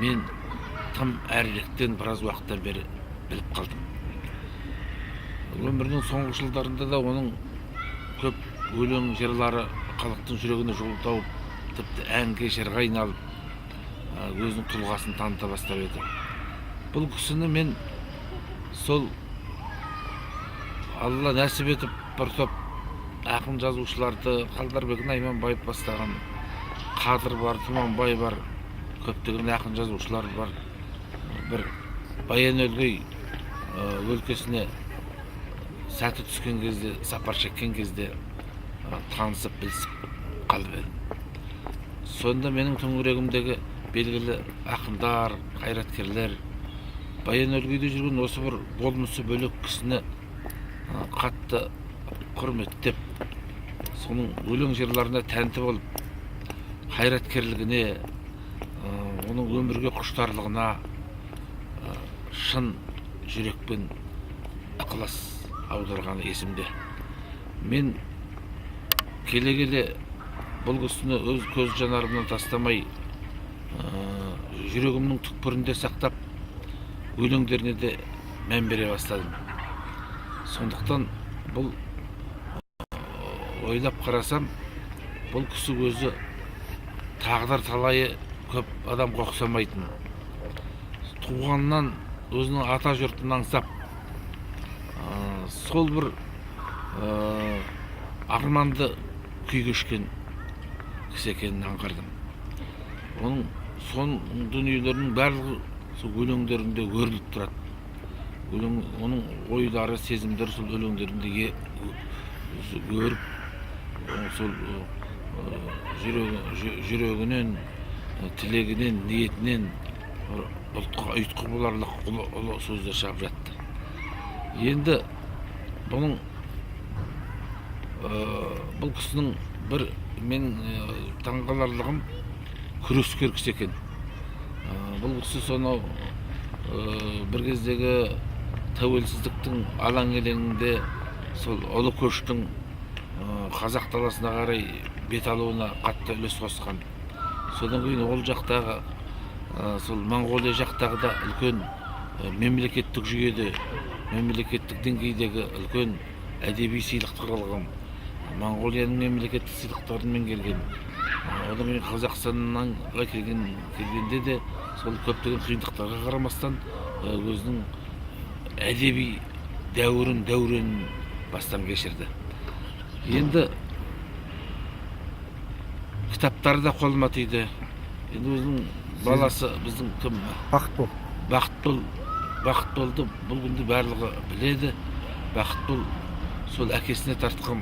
мен тым әріректен біраз уақыттан бері біліп қалдым. Өмірінің соңғы жылдарында да оның көп өлең жырлары халықтың жүрегіне жол тауып, тіпті әнге, жырға айналып, өзінің тұлғасын таныта бастап еді. Бұл кісіні мен сол Алла нәсіп етіп бір топ ақын жазушыларды, Қалдарбек Найманбаев бастаған, Қадыр бар, Тұманбай бар, көптеген ақын жазушылар бар, бір Баян Өлгей өлкесіне сәті түскен кезде, сапар шеккен кезде танысып, білісіп қалып едім. Сонда менің төңірегімдегі белгілі ақындар, қайраткерлер Баян Өлгейде жүрген осы бір болмысы бөлек кісіні қатты құрметтеп, соның өлең жырларына тәнті болып, қайраткерлігіне, оның өмірге құштарлығына шын жүрекпен ықылас аударғаны есімде. Мен келе келе бұл кісіні өз көз жанарымнан тастамай, жүрегімнің түкпірінде сақтап, өлеңдеріне де мән бере бастадым. Сондықтан бұл ойлап қарасам, бұл кісі өзі тағдыр талайы көп адамға ұқсамайтын, туғаннан өзінің ата жұртын аңсап, сол бір арманды күй кешкен кісі екенін аңғардым. Оның соның дүниелерінің барлығы сол өлеңдерінде өріліп тұрады. Өлең, оның ойлары, сезімдері сол өлеңдерінде өріп, сол жүрегінен, тілегінен, ниетінен ұлтқа ұйытқы боларлық ұлы, ұлы сөздер шығып жатты. Енді бұның бұл кісінің бір мен таңғаларлығым, күрескер кісі екен. Бұл кісі сонау бір кездегі тәуелсіздіктің алаң елеңінде сол ұлы көштің қазақ даласына қарай бет алуына қатты үлес қосқан. Содан кейін ол жақтағы сол Моңғолия жақтағы да үлкен мемлекеттік жүйеде, мемлекеттік деңгейдегі үлкен әдеби сыйлықтар алған, Моңғолияның мемлекеттік сыйлықтарын меңгерген. Одан кейін Қазақстаннан келгенде де сол көптеген қиындықтарға қарамастан өзінің әдеби дәуірін, дәуренін бастан кешірді. Енді кітаптары да қолыма тиді. Енді өзінің баласы біздің кім? Бақытбол. Бақытбол. Бақытболды бұл күнде барлығы біледі. Бақытбол сол әкесіне тартқан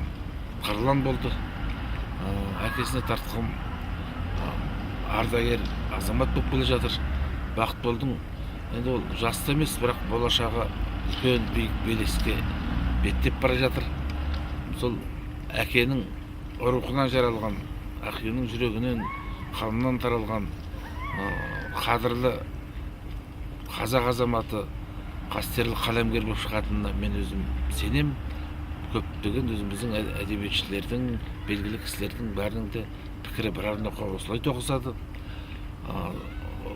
қырлан болды. Әкесіне тартқан ардагер азамат болып келе жатыр. Бақытболдың енді ол жаста емес, бірақ болашағы үлкен биік белеске беттеп бара жатыр. Сол әкенің рухынан жаралған, әкенің жүрегінен, қанынан таралған қадірлі қазақ азаматы, қастерлі қаламгер болып шығатынына мен өзім сенем. Көптеген өзіміздің әдебиетшілердің, белгілі кісілердің бәрінің де пікірі бір арнаққа осылай тоғысады.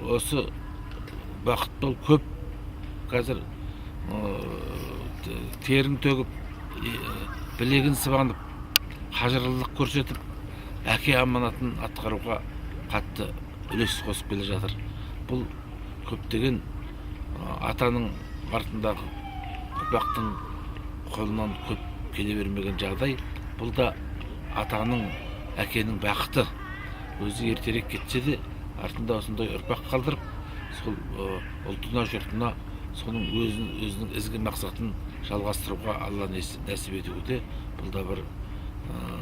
Осы Бақытбол көп қазір терін төгіп, білегін сыбанып, қажырлылық көрсетіп, әке аманатын атқаруға қатты үлес қосып келе жатыр. Бұл көптеген атаның артындағы ұрпақтың қолынан көп келе бермеген жағдай. Бұл да атаның, әкенің бақыты. Өзі ертерек кетсе де, артында осындай ұрпақ қалдырып, сол ұлтына, жұртына соның өзінің ізгі мақсатын жалғастыруға Алла нәсіп етуде. Бұл да бір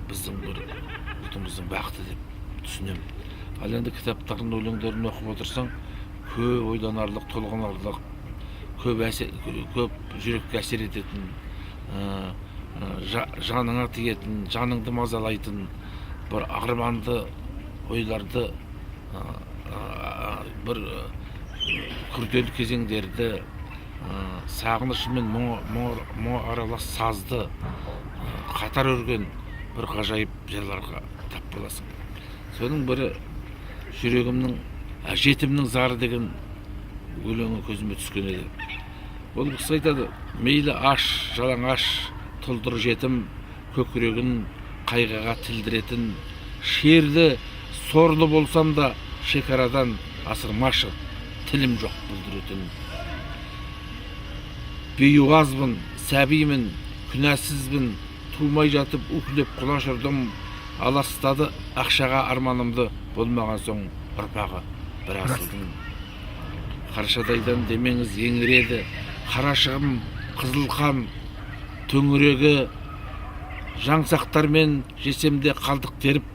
біздің бір Ұлтымыздың бақыты деп түсінемін. Ал енді кітаптарын, өлеңдерін оқып отырсаң, көп ойланарлық, толғанарлық, көп әсер, көп жүрекке әсер ететін, жаныңа тиетін, жаныңды мазалайтын бір арманды ойларды, бір күрделі кезеңдерді, сағынышы мен мұңы аралас сазды қатар өрген бір ғажайып жырларға тап боласың. Соның бірі жүрегімнің, жетімнің зары деген өлеңі көзіме түскен еді. Ол кісі айтады: мейлі аш, жалаңаш, тұлдыр жетім, көкірегін қайғыға тілдіретін, шерлі, сорлы болсам да шекарадан асырмашы, тілім жоқ бүлдіретін. Бейуазбын, сәбимін, күнәсізбін, тумай жатып уһілеп құлаш ұрдым, аластады ақшаға арманымды, болмаған соң ұрпағы бір асылдың. Қаршадайдан демеңіз еңіреді, қарашығым қызыл қан төңірегі, жаңсақтармен жесем де қалдық теріп,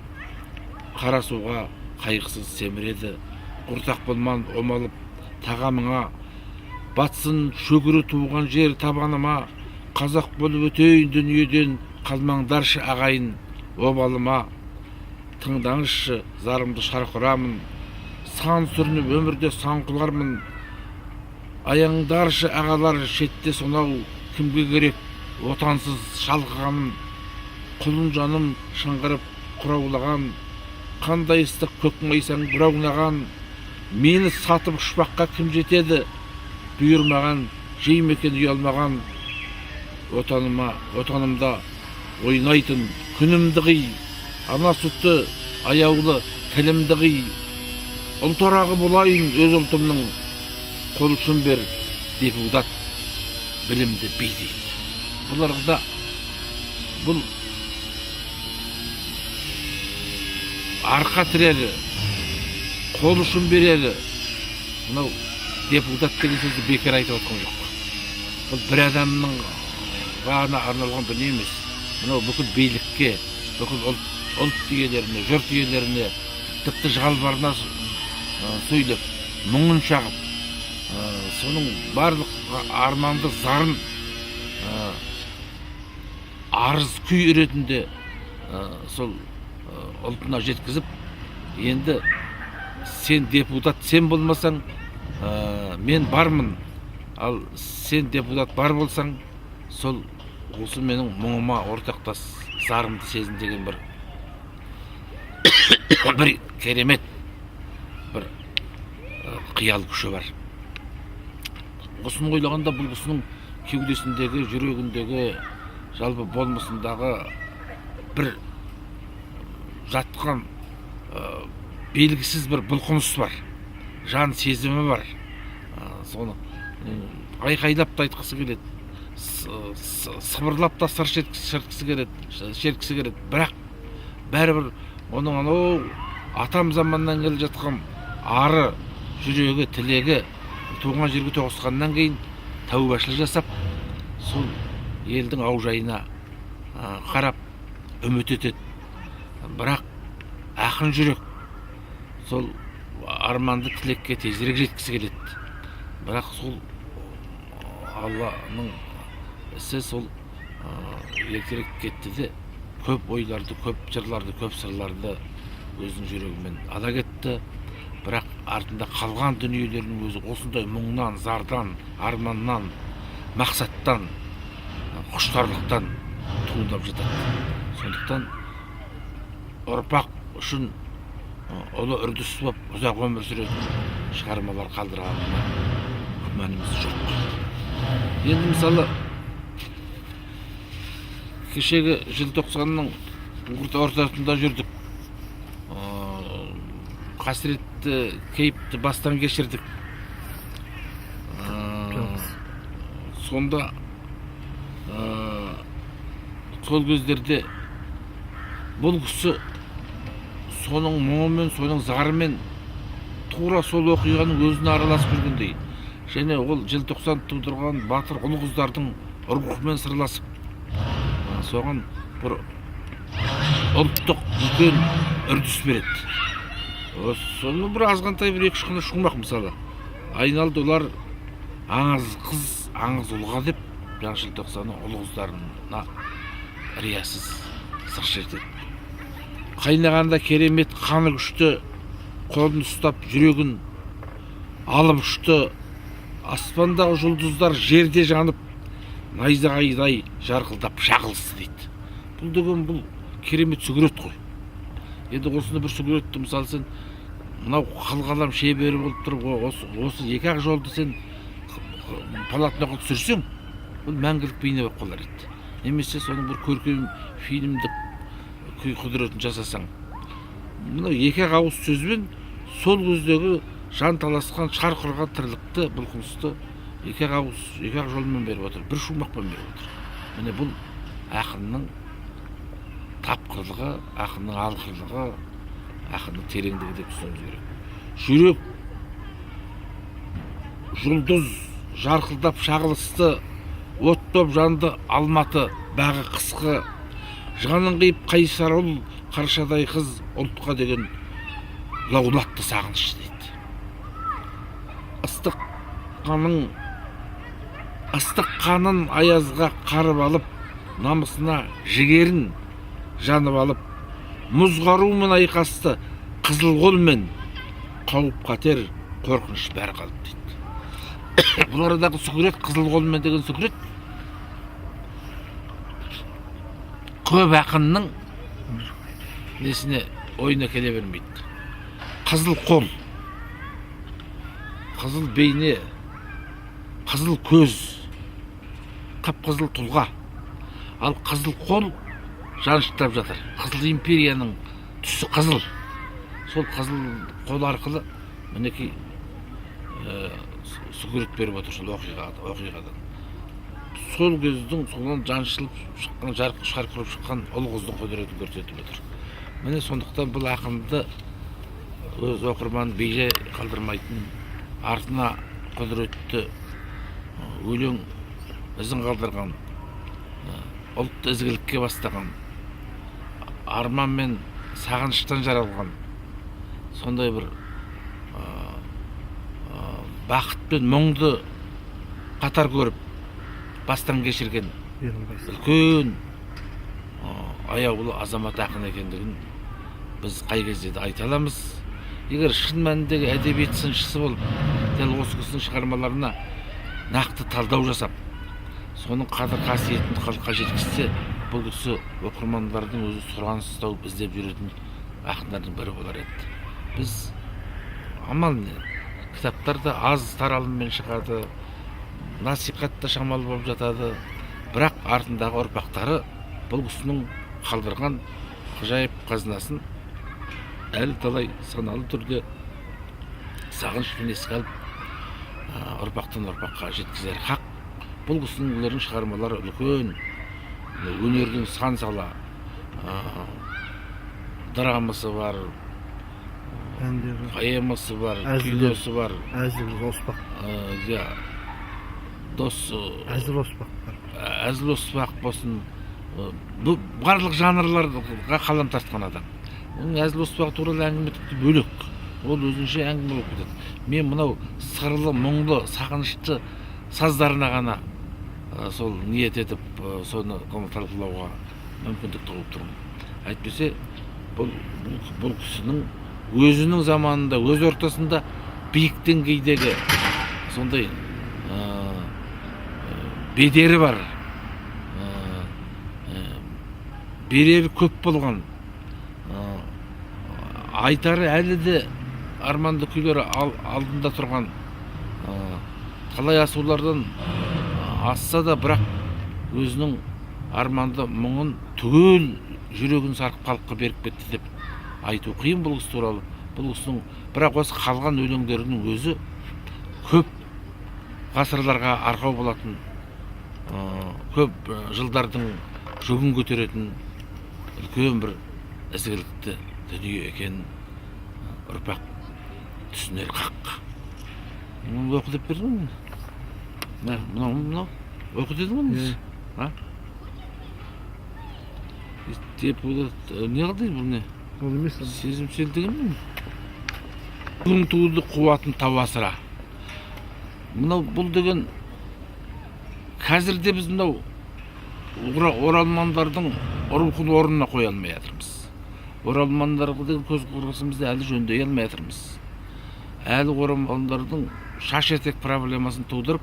қара суға қайғысыз семіреді. Құртақ болман омалып тағамыңа, батсын шөгірі туған жер табаныма, қазақ болып өтейін дүниеден, қалмаңдаршы ағайын обалыма. Тыңдаңызшы зарымды шарқ ұрамын, сан сүрініп өмірде сан құлармын. Аяңдаршы ағалар шетте сонау, кімге керек отансыз шалқығаным. Құлын жаным шыңғырып құраулаған, қандай ыстық көк майсаң бұраунаған. Мені сатып ұшпаққа кім жетеді, бұйырмаған жей ме екен ұялмаған. Отаныма, отанымда ойнайтын күнімді қи, ана сүті аяулы тілімді қи. Ұлтарағы болайын өз ұлтымның, қол ұшын бер депутат білімді би дейді. Бұларда бұл арқа тірері, қол ұшын берері, мынау депутат деген сөзді бекер айтып отқан жоқ. Бұл бір адамның ғана арналған дүние емес. Мынау бүкіл билікке, бүкіл ұлт иелеріне, жұрт иелеріне тіпті жалбарына сөйлеп, мұңын шағып, соның барлық арманды зарын арыз күй ретінде сол ұлтына жеткізіп, енді сен депутат, сен болмасаң, мен бармын, ал сен депутат бар болсаң, сол осы менің мұңыма ортақтас, зарымды сезін деген бір керемет бір қиял күші бар. Осыны ойлағанда бұл кісінің кеудесіндегі, жүрегіндегі, жалпы болмысындағы бір жатқан белгісіз бір бұлқыныс бар, жан сезімі бар. Соны айқайлап та айтқысы келеді, сыбырлап та сыр шерткісі келеді. Бірақ бәрібір оның анау атам заманнан келе жатқан ары, жүрегі, тілегі туған жерге тоғысқаннан кейін тәубашылық жасап, сол елдің аужайына қарап үміт етеді. Бірақ ақын жүрек сол арманды тілекке тезірек жеткісі келеді. Бірақ сол Алланың ісі сол ертерек кетті де, көп ойларды, көп жырларды, көп сырларды өзінің жүрегімен ала кетті. Бірақ артында қалған дүниелердің өзі осындай мұңнан, зардан, арманнан, мақсаттан, құштарлықтан туындап жатады. Сондықтан ұрпақ үшін ұлы үрдіс болып ұзақ өмір сүретін шығармалар қалдырғанына күмәніміз жоқ. Енді мысалы кешегі желтоқсанның ортасында жүрдік, қасіретті кейіпті бастан кешірдік. Сонда сол кездерде бұл кісі соның мұңымен, соның зарымен тура сол оқиғаның өзіне араласып жүргендей, және ол желтоқсан тудырған батыр ұл қыздардың рухымен сырласып, соған бір Ұлттық үлкен үрдіс береді. Соны бір азғантай, бір екі үш қана шумақ, мысалы, айналды олар аңыз қыз, аңыз ұлға деп, 1-желтоқсанның ұл қыздарына риясыз сыр шертеді. Қайнағанда керемет қаны күшті, қолын ұстап, жүрегін алып ұшты. Аспандағы жұлдыздар жерде жанып, найзағайдай жарқылдап шағылысты дейді. Бұл деген, бұл керемет сүгірет қой. Енді осыны бір сүгіретті, мысалы, сен мынау қылқалам шебері болып тұрып, осы екі ақ жолды сен полотноға түсірсең, бұл мәңгілік бейне болып қалар еді. Немесе соның бір көркем фильмдік күй құдіретін жасасаң, мынау екі ақ ауыз сөзбен сол кездегі жан таласқан, шарқ ұрған тірлікті, бұлқынысты екі ақ ауыз, екі ақ жолмен беріп отыр, бір шумақпен беріп отыр. Міне, бұл ақынның тапқырлығы, ақынның алғырлығы, ақынның тереңдігі деп түсінуіміз керек. Жүрек жұлдыз жарқылдап шағылысты, от боп жанды Алматы бағы қысқы. Жанын қиып қайсар ұл, қаршадай қыз, ұлтқа деген лаулатты сағыныш дейді. Ыстық қанын аязға қарып алып, намысына жігерін жанып алып, мұз қарумен айқасты қызыл қолмен, қауіп қатер қорқыныш бәрі қалып дейді. Бұл арадағы сүгірет, қызыл қолмен деген сүгірет, көп ақынның несіне, ойына келе бермейді. Қызыл қол, қызыл бейне, қызыл көз, қып қызыл тұлға. Ал қызыл қол жаныштап жатыр. Қызыл империяның түсі қызыл. Сол қызыл қол арқылы, мінекей, сүгірет беріп отыр. Сол оқиғадан, сол кездің содан жаншылып шыққан, жарқ шарқ ұрып шыққан ұл қыздың құдіретін көрсетіп отыр. Міне, сондықтан бұл ақынды өз оқырманын бейжай қалдырмайтын, артына құдіретті өлең ізін қалдырған, ұлтты ізгілікке бастаған, арман мен сағыныштан жаралған, сондай бір бақыт пен мұңды қатар көріп, бастан кешірген үлкен аяулы азамат ақын екендігін біз қай кезде де айта аламыз. Егер шын мәніндегі әдебиет сыншысы болып, дәл осы кісінің шығармаларына нақты талдау жасап, соның қадір қасиетін халыққа жеткізсе, бұл кісі оқырмандардың өзі сұраныс тауып іздеп жүретін ақындардың бірі болар еді. Біз амал не, кітаптар да аз таралыммен шығады, насихат та шамалы болып жатады. Бірақ артындағы ұрпақтары бұл кісінің қалдырған ғажайып қазынасын әлі талай саналы түрде сағынышпен еске алып, ұрпақтан ұрпаққа жеткізер хақ. Бұл кісінің шығармалары үлкен өнердің сан сала драмасы бар, әндері, поэмасы бар, Әзілдер. киносы бар. Әзіл оспақ. Иә, дос Әзіл оспақ бар. Әзіл оспақ болсын, бұл барлық жанрларға қалам тартқан адам. Оның әзіл оспақ туралы әңгіме тіпті бөлек, ол өзінше әңгіме болып кетеді. Мен мынау сырлы, мұңлы, сағынышты саздарына ғана сол ниет етіп, соны талқылауға мүмкіндік тауып тұрмын. Әйтпесе бұл кісінің өзінің заманында, өз ортасында биік деңгейдегі сондай бедері бар, берері көп болған, айтары әлі де арманды күйлері алдында тұрған, талай асулардан асса да, бірақ өзінің арманды мұңын түгел жүрегін сарқып халыққа беріп кетті деп айту қиын бұл кісі туралы. Бұл кісінің бірақ осы қалған өлеңдерінің өзі көп ғасырларға арқау болатын, көп жылдардың жүгін көтеретін үлкен бір ізгілікті дүние екенін ұрпақ түсінер хақ. Мұны оқы деп бердің ғой. Мә, мынау оқы дедің ғой. Иә. А? Депутат не қылды бұл, не? Ол емес. Сезімсел деген не? Күн туды қуатын тау асыра. Мынау бұл деген қазірде біз мынау оралмандардың рухын орнына қоя алмай жатырмыз. Оралмандарға деген көзқарасымызды әлі жөндей алмай жатырмыз. Әлі оралмандардың шаш етек проблемасын тудырып,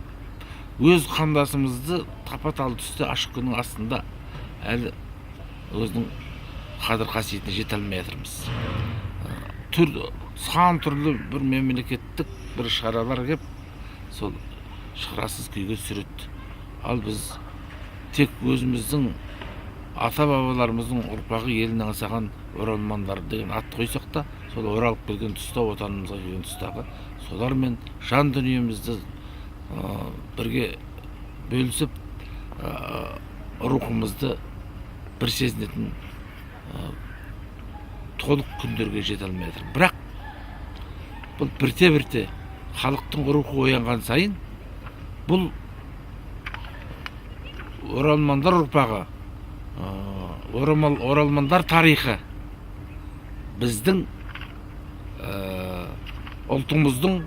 өз қандасымызды тапа тал түсте ашық күннің астында әлі өзінің қадір қасиетіне жете алмай жатырмыз. Түр сан түрлі бір мемлекеттік бір шаралар кеп, сол шарасыз күйге түсіреді. Ал біз тек өзіміздің ата бабаларымыздың ұрпағы, елін аңсаған оралмандар деген ат қойсақ та, сол оралып келген тұста, отанымызға келген тұстағы солармен жан дүниемізді бірге бөлісіп, рухымызды бір сезінетін толық күндерге жете алмай жатыр. Бірақ бұл бірте бірте халықтың рухы оянған сайын бұл оралмандар ұрпағы, оралмандар тарихы біздің ұлтымыздың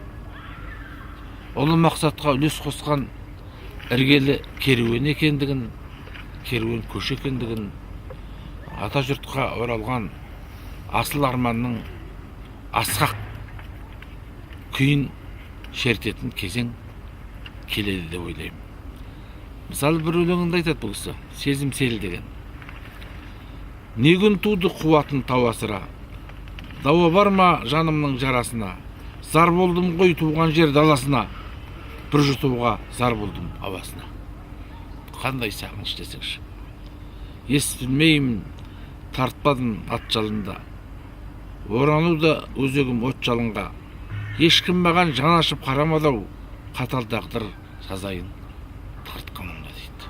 ұлы мақсатқа үлес қосқан іргелі керуен екендігін, керуен көш екендігін, ата жұртқа оралған асыл арманның асқақ күйін шертетін кезең келеді деп ойлаймын. Мысалы, бір өлеңінде айтады бұл кісі, Сезім сел деген: «Не күн туды қуатын тау асыра, дауа бар ма жанымның жарасына? Зар болдым ғой туған жер даласына, бір жұтуға зар болдым ауасына». Қандай сағыныш десеңші! Ес білмеймін, тартпадым ат жалында, орану да өзегім от жалынға. Ешкім маған жан ашып қарамады ау, қатал тағдыр сазайын тартқанымда, дейді.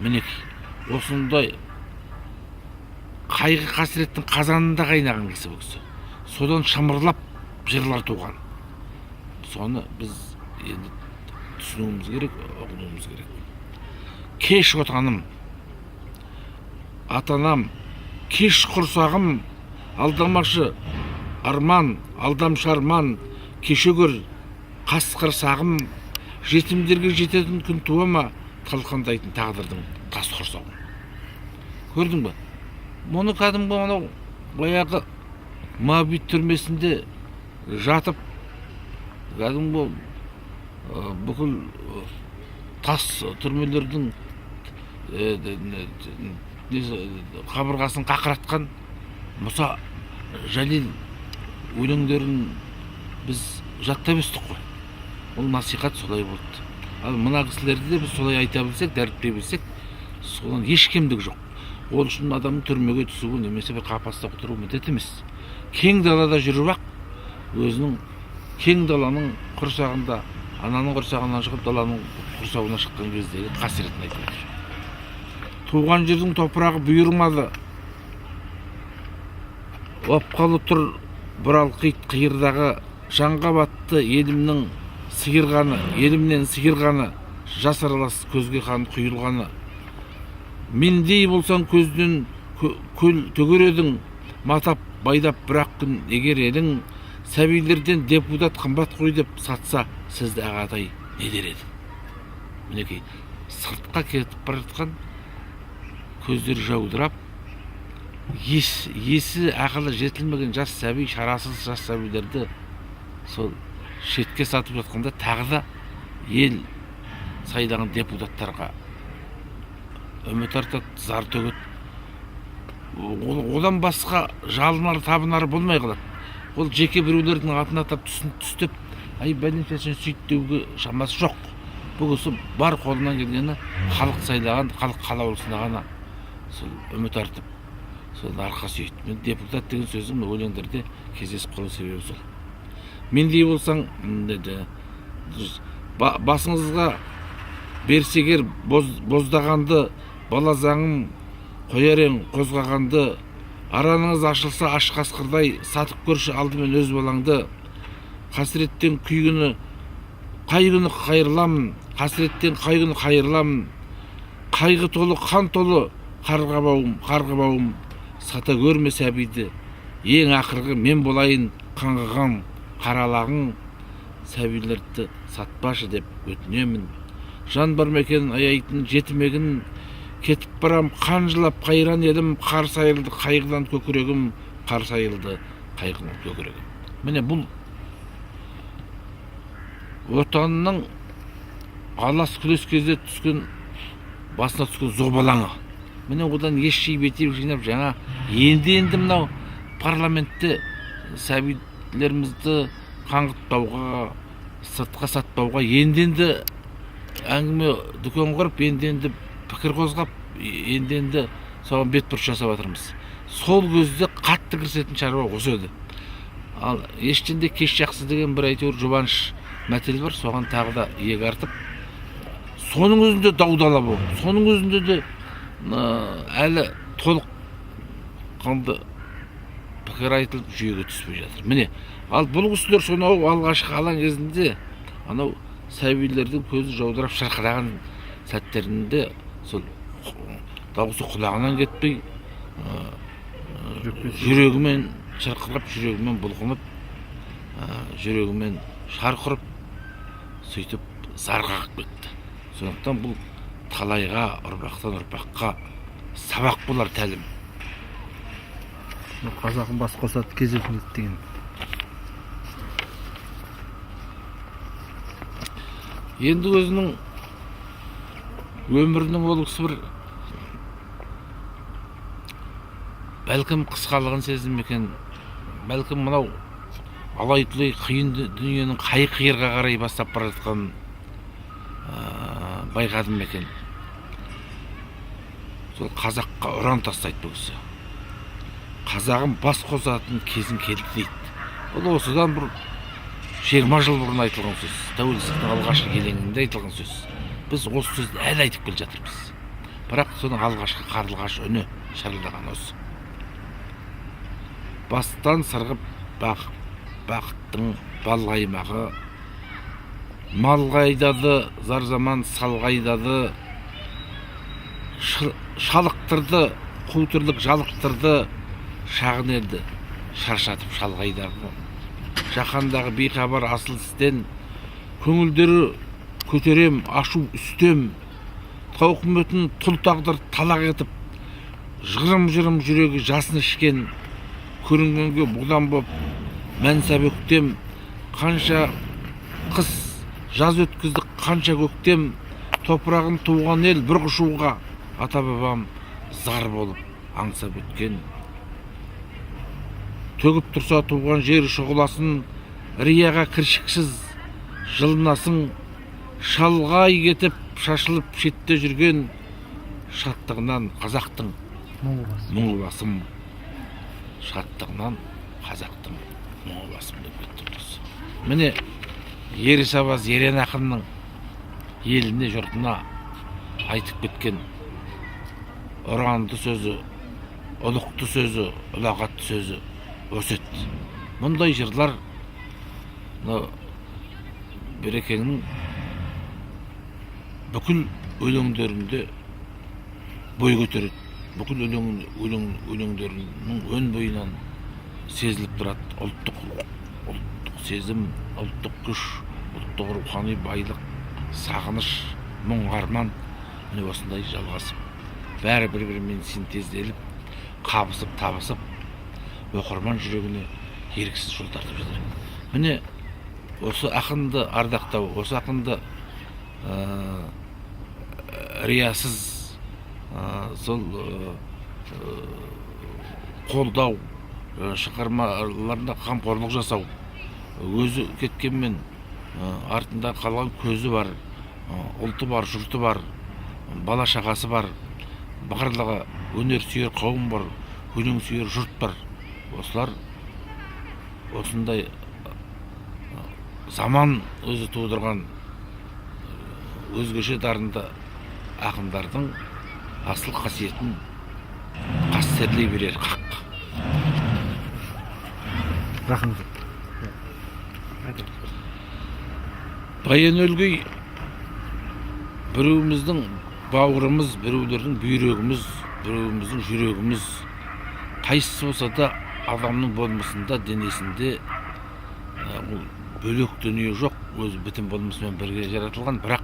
Мінекей, осындай қайғы қасіреттің қазанында қайнаған кісі бұл кісі. Содан шымырлап жырлар туған. Соны біз енді түсінуіміз керек, ұғынуымыз керек. «Кеш, отаным, ата анам, кеш, құрсағым, алдамашы арман, алдамшы арман, кеше көр, қасқыр сағым. Жетімдерге жететін күн туа ма, талқандайтын тағдырдың тас құрсауын?» Көрдің бе, мұны кәдімгі анау баяғы Моабит түрмесінде жатып, кәдімгі бүкіл тас түрмелердің несі, қабырғасын қақыратқан Мұса Жәлел өлеңдерін біз жаттап өстік қой. Ол насихат солай болды. Ал мына кісілерді де біз солай айта білсек, дәріптей білсек, содан еш кемдік жоқ. Ол үшін адамның түрмеге түсуі немесе бір қапаста отыруы міндет емес. Кең далада жүріп ақ, өзінің кең даланың құрсағында, ананың құрсағынан шығып, даланың құрсауына шыққан кездегі қасіретін айтып отыр. «Туған жердің топырағы бұйырмады, опқалы тұр бұралқиды қиырдағы. Жанға батты елімнің сиырғаны, елімнен сиырғаны, жас аралас көзге қан құйылғаны. Мендей болсаң, көзден көл төгер едің, матап байлап бір ақ күн егер едің. Сәбилерден депутат қымбат қой деп сатса сізді, ағатай, не дер едің?» Мінекей, сыртқа кетіп бара жатқан, көздері жаудырап, есі ақылы жетілмеген жас сәби, шарасыз жас сәбилерді сол шетке сатып жатқанда, тағы да ел сайлаған депутаттарға үміт артады, зар төгеді. Одан басқа жалынар, табынары болмай қалады. Ол жеке біреулердің атын атап, түсін түстеп, ай, бәленше, сен сөйт деуге шамасы жоқ. Бұл кісі бар қолынан келгені халық сайлаған, халық қалаулысына ғана сол үміт артып, сол арқа сүйейді. Мен депутат деген сөздің өлеңдерде кездесіп қалу себебі сол. «Мендей болсаң», деді, «басыңызға берсе егер боздағанды, бала заңым қояр ең қозғағанды. Араныңыз ашылса аш қасқырдай, сатып көрші алдымен өз балаңды. Қасіреттен күй күні қай күні қайырыламын, қасіреттен қай күні қайырыламын? Қайғы толы, қан толы қарға бауым, қарға бауым». Сата көрме сәбиді, ең ақырғы мен болайын қаңғыған қаралағың. Сәбилерді сатпашы деп өтінемін. Жан бар ма екен аяйтын жетімегін? Кетіп барам қан жылап қайран елім. Қарс айырылды қайғыдан көкірегім, қарс айырылды қайғыдан көкірегім. Міне, бұл Отанның алас күлес кезде түскен, басына түскен зобалаңы. Міне, одан ес жиып, етек жинап, жаңа енді мынау парламентте сәбилерімізді қаңғытпауға, сыртқа сатпауға енді әңгіме дүкен құрып, енді пікір қозғап, енді соған бетбұрыс жасап жатырмыз. Сол кезде қатты кірісетін шаруа осы еді. Ал ештен де кеш жақсы деген бір әйтеуір жұбаныш мәтел бар, соған тағы да иек артып, соның өзінде дау дала болып, соның өзінде де әлі толық қанды пікір айтылып, жүйеге түспей жатыр. Міне, ал бұл кісілер сонау алғашқы алаң кезінде, анау сәбилердің көзі жаудырап шырқыраған сәттерінде, сол дауысы құлағынан кетпей, жүрегімен шырқырап, жүрегімен бұлқынып, жүрегімен шарқ ұрып, сөйтіп зар қағып кетті. Сондықтан бұл талайға, ұрпақтан ұрпаққа сабақ болар тәлім. Қазағым бас қосады кез деген. Енді өзінің өмірінің ол кісі бір бәлкім қысқалығын сезді ме екен, бәлкім мынау алай түлей қиын дүниенің қай қиырға қарай бастап бара жатқанын байқады ма екен, сол қазаққа ұран тастайды бұл кісі. Қазағым бас қосатын кезің келді дейді. Бұл осыдан бір 20 жыл бұрын айтылған сөз, тәуелсіздіктің алғашқы елеңінде айтылған сөз. Біз осы сөзді әлі айтып келе жатырмыз, бірақ соның алғашқы қарлығаш үні шырылдаған осы. Бастан сырғып бақыттың бал қаймағы, мал қайдады, зар заман сал қайдады, шалықтырды қу тірлік, жалықтырды шағын елді шаршатып шалғайдағы. Жаһандағы бейхабар асыл істен көңілдері көтерем ашу үстем. Тауқыметін тұл тағдыр талақ етіп, жырым жырым жүрегі жасын ішкен, көрінгенге бұдан боп мәнсап өктем. Қанша қыс жаз өткіздік, қанша көктем, топырағын туған ел бір құшуға ата бабам зар болып аңсап өткен. Төгіп тұрса туған жер шұғыласын, рияға кіршіксіз жылынасың. Шалғай кетіп шашылып шетте жүрген, шаттығынан қазақтың мұңы басым, шаттығынан қазақтың мұңы басым деп кетті бұл. Міне, Ер Сабаз Ерен ақынның еліне, жұртына айтып кеткен ұранды сөзі, ұлықты сөзі, ұлағатты сөзі осы еді. Мұндай жырлар мынау Берекеңнің бүкіл өлеңдерінде бой көтереді, бүкіл өлеңдерінің өн бойынан сезіліп тұрады ұлттық сезім, ұлттық күш, ұлттық рухани байлық, сағыныш, мұң, арман. Міне, осындай жалғасып, бәрі бір бірімен синтезделіп, қабысып табысып, оқырман жүрегіне еріксіз жол тартып жатыр. Міне, осы ақынды ардақтау, осы ақынды риясыз сол қолдау, шығармаларына қамқорлық жасау, өзі кеткенмен артында қалған көзі бар, ұлты бар, жұрты бар, бала шағасы бар, барлығы өнер сүйер қауым бар, өлең сүйер жұрт бар. Осылар осындай заман өзі тудырған өзгеше дарынды ақындардың асыл қасиетін қастерлей берер қақ. Рахмет. Баян Өлгей біреуіміздің бауырымыз, біреулердің бүйрегіміз, біреуіміздің жүрегіміз. Қайсысы болса да адамның болмысында, денесінде ол бөлек дүние жоқ, өз бітім болмысымен бірге жаратылған, бірақ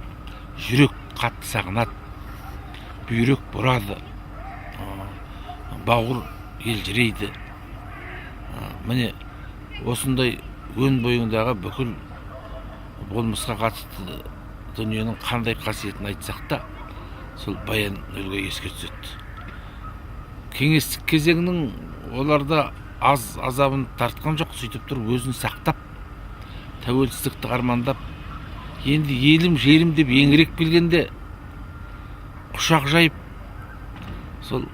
жүрек қатты сағынады, бүйрек бұрады, бауыр елжірейді. Міне, осындай өн бойыңдағы бүкіл болмысқа қатысты дүниенің қандай қасиетін айтсақ та, сол Баян Өлгей еске түседі. Кеңестік кезеңнің оларда аз азабын тартқан жоқ, сөйтіп тұрып өзін сақтап, тәуелсіздікті армандап, енді елім, жерім деп еңіреп келгенде құшақ жайып, сол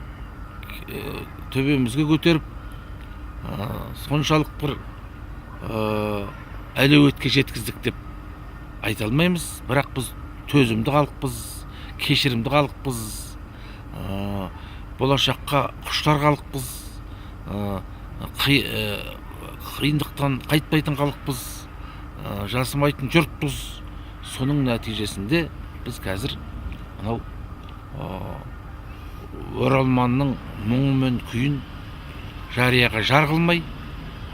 төбемізге көтеріп, соншалық бір әлеуетке жеткіздік деп айта алмаймыз, бірақ біз төзімді халықпыз, кешірімді халықпыз, болашаққа құштар халықпыз, қиындықтан қайтпайтын халықпыз, жасымайтын жұртпыз. Соның нәтижесінде біз қазір мынау оралманның мұңы мен күйін жарияға жар қылмай,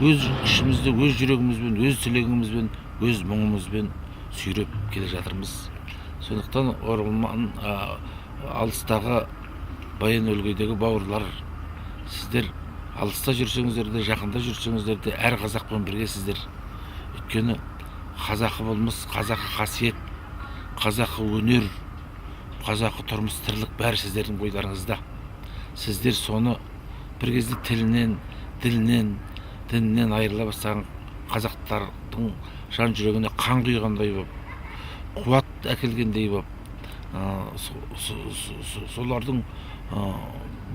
өз ішімізде, өз жүрегімізбен, өз тілегімізбен, өз мұңымызбен сүйреп келе жатырмыз. Сондықтан оралман, алыстағы Баян Өлгейдегі бауырлар, сіздер алыста жүрсеңіздер де, жақында жүрсеңіздер де, әр қазақпен біргесіздер. Өйткені қазақы болмыс, қазақы қасиет, қазақы өнер, қазақы тұрмыс тірлік бәрі сіздердің бойларыңызда. Сіздер соны бір кезде тілінен, ділінен, дінінен айырыла бастаған қазақтардың жан жүрегіне қан құйғандай болып, қуат әкелгендей болып, солардың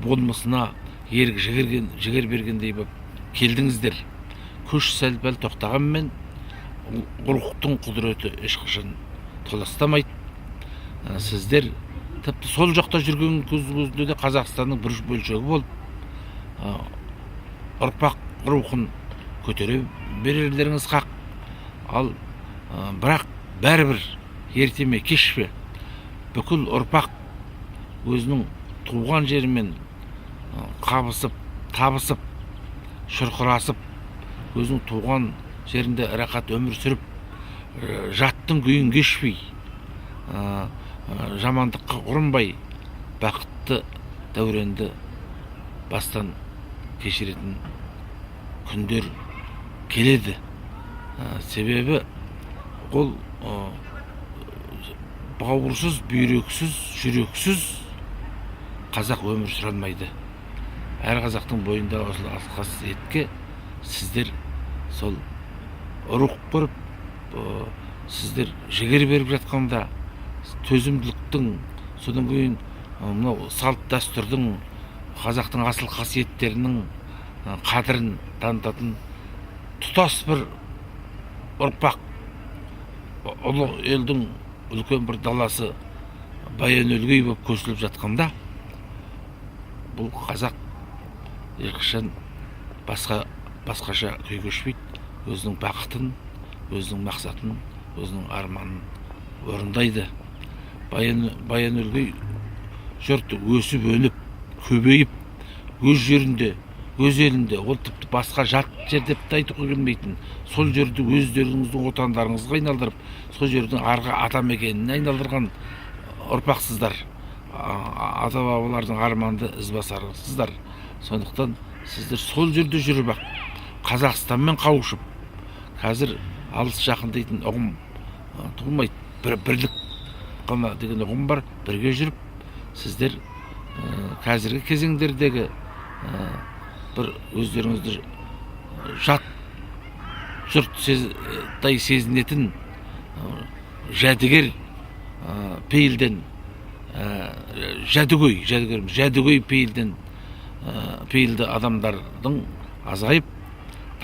болмысына ерік жігер бергендей болып келдіңіздер. Күш сәл пәл тоқтағанмен, рухтың құдіреті ешқашан толастамайды. Сіздер тіпті сол жақта жүрген кезіңізде де Қазақстанның бір бөлшегі болып, ұрпақ рухын көтере берерлеріңіз хақ. Ал бірақ бәрібір ерте ме, кеш пе, бүкіл ұрпақ өзінің туған жерімен қабысып, табысып, шұрқырасып, өзінің туған жерінде рахат өмір сүріп, жаттың күйін кешпей, жамандыққа ұрынбай, бақытты дәуренді бастан кешіретін күндер келеді. Себебі ол бауырсыз, бүйрексіз, жүрексіз қазақ өмір сүре алмайды. Әр қазақтың бойындағы осы қасиетке сіздер сол рух беріп, сіздер жігер беріп жатқанда, төзімділіктің, содан кейін мынау салт дәстүрдің, қазақтың асыл қасиеттерінің қадірін танытатын тұтас бір ұрпақ, ұлы елдің үлкен бір даласы Баян Өлгей болып көсіліп жатқанда, бұл қазақ ешқашан басқаша күй кешпейді. Өзінің бақытын, өзінің мақсатын, өзінің арманын орындайды. Баян Өлгей жұрты өсіп өніп, көбейіп, өз жерінде, өз елінде, ол тіпті басқа жат жер деп те айтуға келмейтін сол жерді өздеріңіздің отандарыңызға айналдырып, сол жердің арғы ата мекеніне айналдырған ұрпақсыздар, ата бабалардың арманды ізбасарысыздар. Сондықтан сіздер сол жерде жүріп ақ Қазақстанмен қауышып, қазір алыс жақын дейтін ұғым туылмайды, бір бірлік қана деген ұғым бар. Бірге жүріп сіздер қазіргі кезеңдердегі бір өздеріңізді жат жұрт сезінетін жәдігер пейілден, жәдігөй, жәдігер, жәдігөй пейілден, пейілді адамдардың азайып,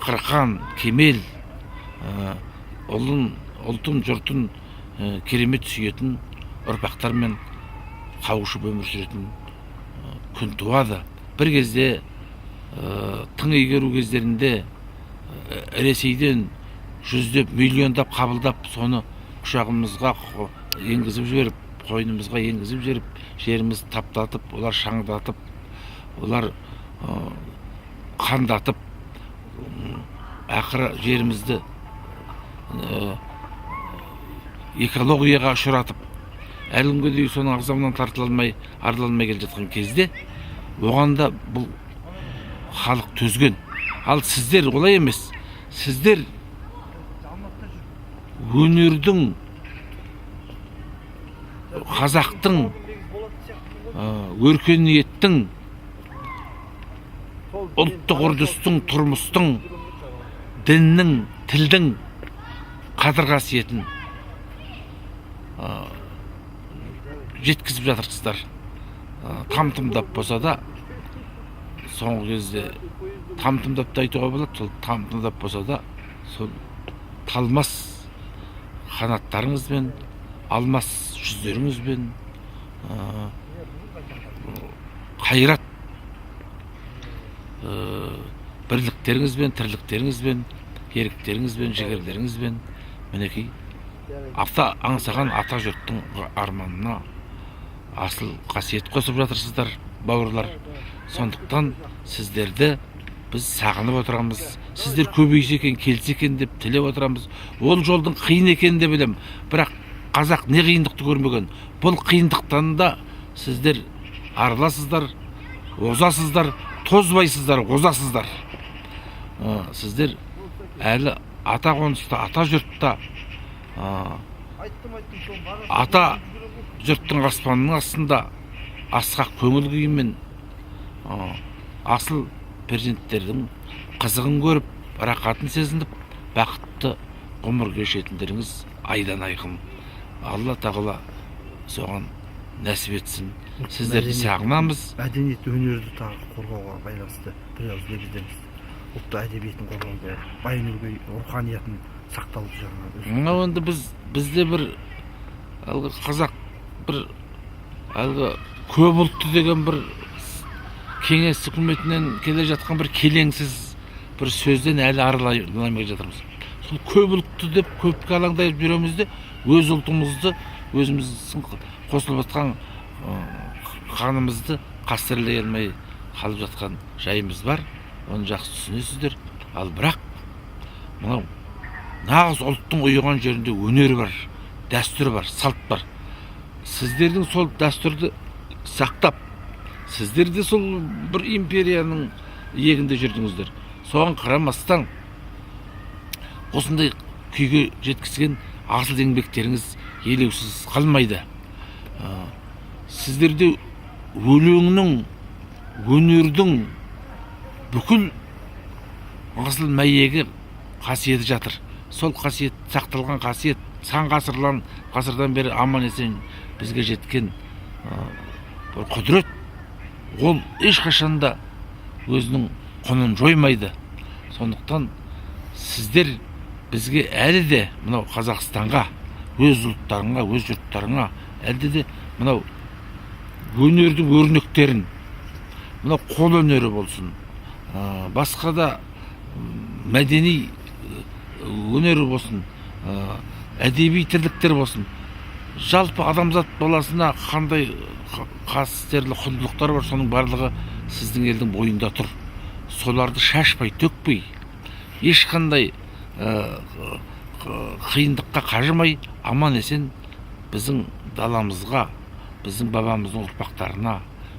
қырқан кемел, ұлын, ұлтын, жұртын керемет сүйетін ұрпақтармен қауышып өмір сүретін күн туады. Бір кезде тың игеру кездерінде Ресейден жүздеп, миллиондап қабылдап, соны құшағымызға енгізіп жіберіп, қойнымызға енгізіп жіберіп, жерімізді таптатып, олар шаңдатып, олар Қандатып, ақыры жерімізді экологияға ұшыратып, әлі күнге дейін соның азабынан тартыла алмай, арыла алмай келе жатқан кезде, оған да бұл халық төзген. Ал сіздер олай емес. Сіздер өнердің, қазақтың, өркениеттің, ұлттық үрдістің, тұрмыстың, діннің, тілдің қадір қасиетін жеткізіп жатырсыздар. Там тұмдап болса да, соңғы кезде там тұмдап та айтуға болады, сол там тұмдап болса да, сол талмас қанаттарыңызбен, алмас жүздеріңізбен, қайрат, бірліктеріңізбен, тірліктеріңізбен, еріктеріңізбен, жігерлеріңізбен, мінекей, ата аңсаған ата жұрттың арманына асыл қасиет қосып жатырсыздар, бауырлар. Сондықтан сіздерді біз сағынып отырамыз. Сіздер көбейсе екен, келсе екен деп тілеп отырамыз. Ол жолдың қиын екенін де білемін, бірақ қазақ не қиындықты көрмеген? Бұл қиындықтан да сіздер арыласыздар, озасыздар, тозбайсыздар, озасыздар. Сіздер әлі ата қоныста, ата жұртта, ата жұрттың аспанының астында асқақ көңіл күймен, асыл перзенттердің қызығын көріп, рақатын сезініп, бақытты ғұмыр кешетіндеріңіз айдан айқын. Алла Тағала соған нәсіп етсін. Сіздерді сағынамыз. Мәдениет, өнерді тағы қорғауға байланысты бір ауыз лебіздеріңіз, ұлттық әдебиетін қорғауға, Баян Өлгей руханиятын сақталып жағынан. Мынау енді бізде бір әлгі қазақ, бір әлгі көп ұлтты деген бір кеңес үкіметінен келе жатқан бір келеңсіз бір сөзден әлі арыла алмай жатырмыз. Сол көп ұлтты деп көпке алаңдап жүреміз де, өз ұлтымызды, өзіміздің қосылып жатқан қанымызды қастерлей алмай қалып жатқан жайымыз бар. Оны жақсы түсінесіздер. Ал бірақ мынау нағыз ұлттың ұйыған жерінде өнер бар, дәстүр бар, салт бар. Сіздердің сол дәстүрді сақтап, сіздер де сол бір империяның иегінде жүрдіңіздер. Соған қарамастан осындай күйге жеткізген асыл еңбектеріңіз елеусіз қалмайды. Сіздерде өлеңнің, өнердің бүкіл асыл мәйегі, қасиеті жатыр. Сол қасиет, сақталған қасиет, сан ғасырдан бері аман есен бізге жеткен бір құдірет, ол ешқашан да өзінің құнын жоймайды. Сондықтан сіздер бізге әлі де, мынау Қазақстанға, өз ұлттарыңа, өз жұрттарыңа әлде де мынау өнердің өрнектерін, мынау қол өнері болсын, басқа да мәдени өнері болсын, әдеби тірліктер болсын, жалпы адамзат баласына қандай қастерлі құндылықтар бар, соның барлығы сіздің елдің бойында тұр. Соларды шашпай, төкпей, ешқандай қиындыққа қажымай, аман есен біздің даламызға, біздің бабамыздың ұрпақтарына,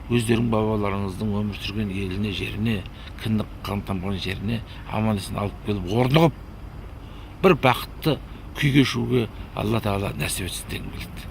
өздерің бабаларыңыздың өмір сүрген еліне, жеріне, кіндік қан тамған жеріне аман есен алып келіп, орнығып, бір бақытты күй кешуге Алла Тағала нәсіп етсін дегім келеді.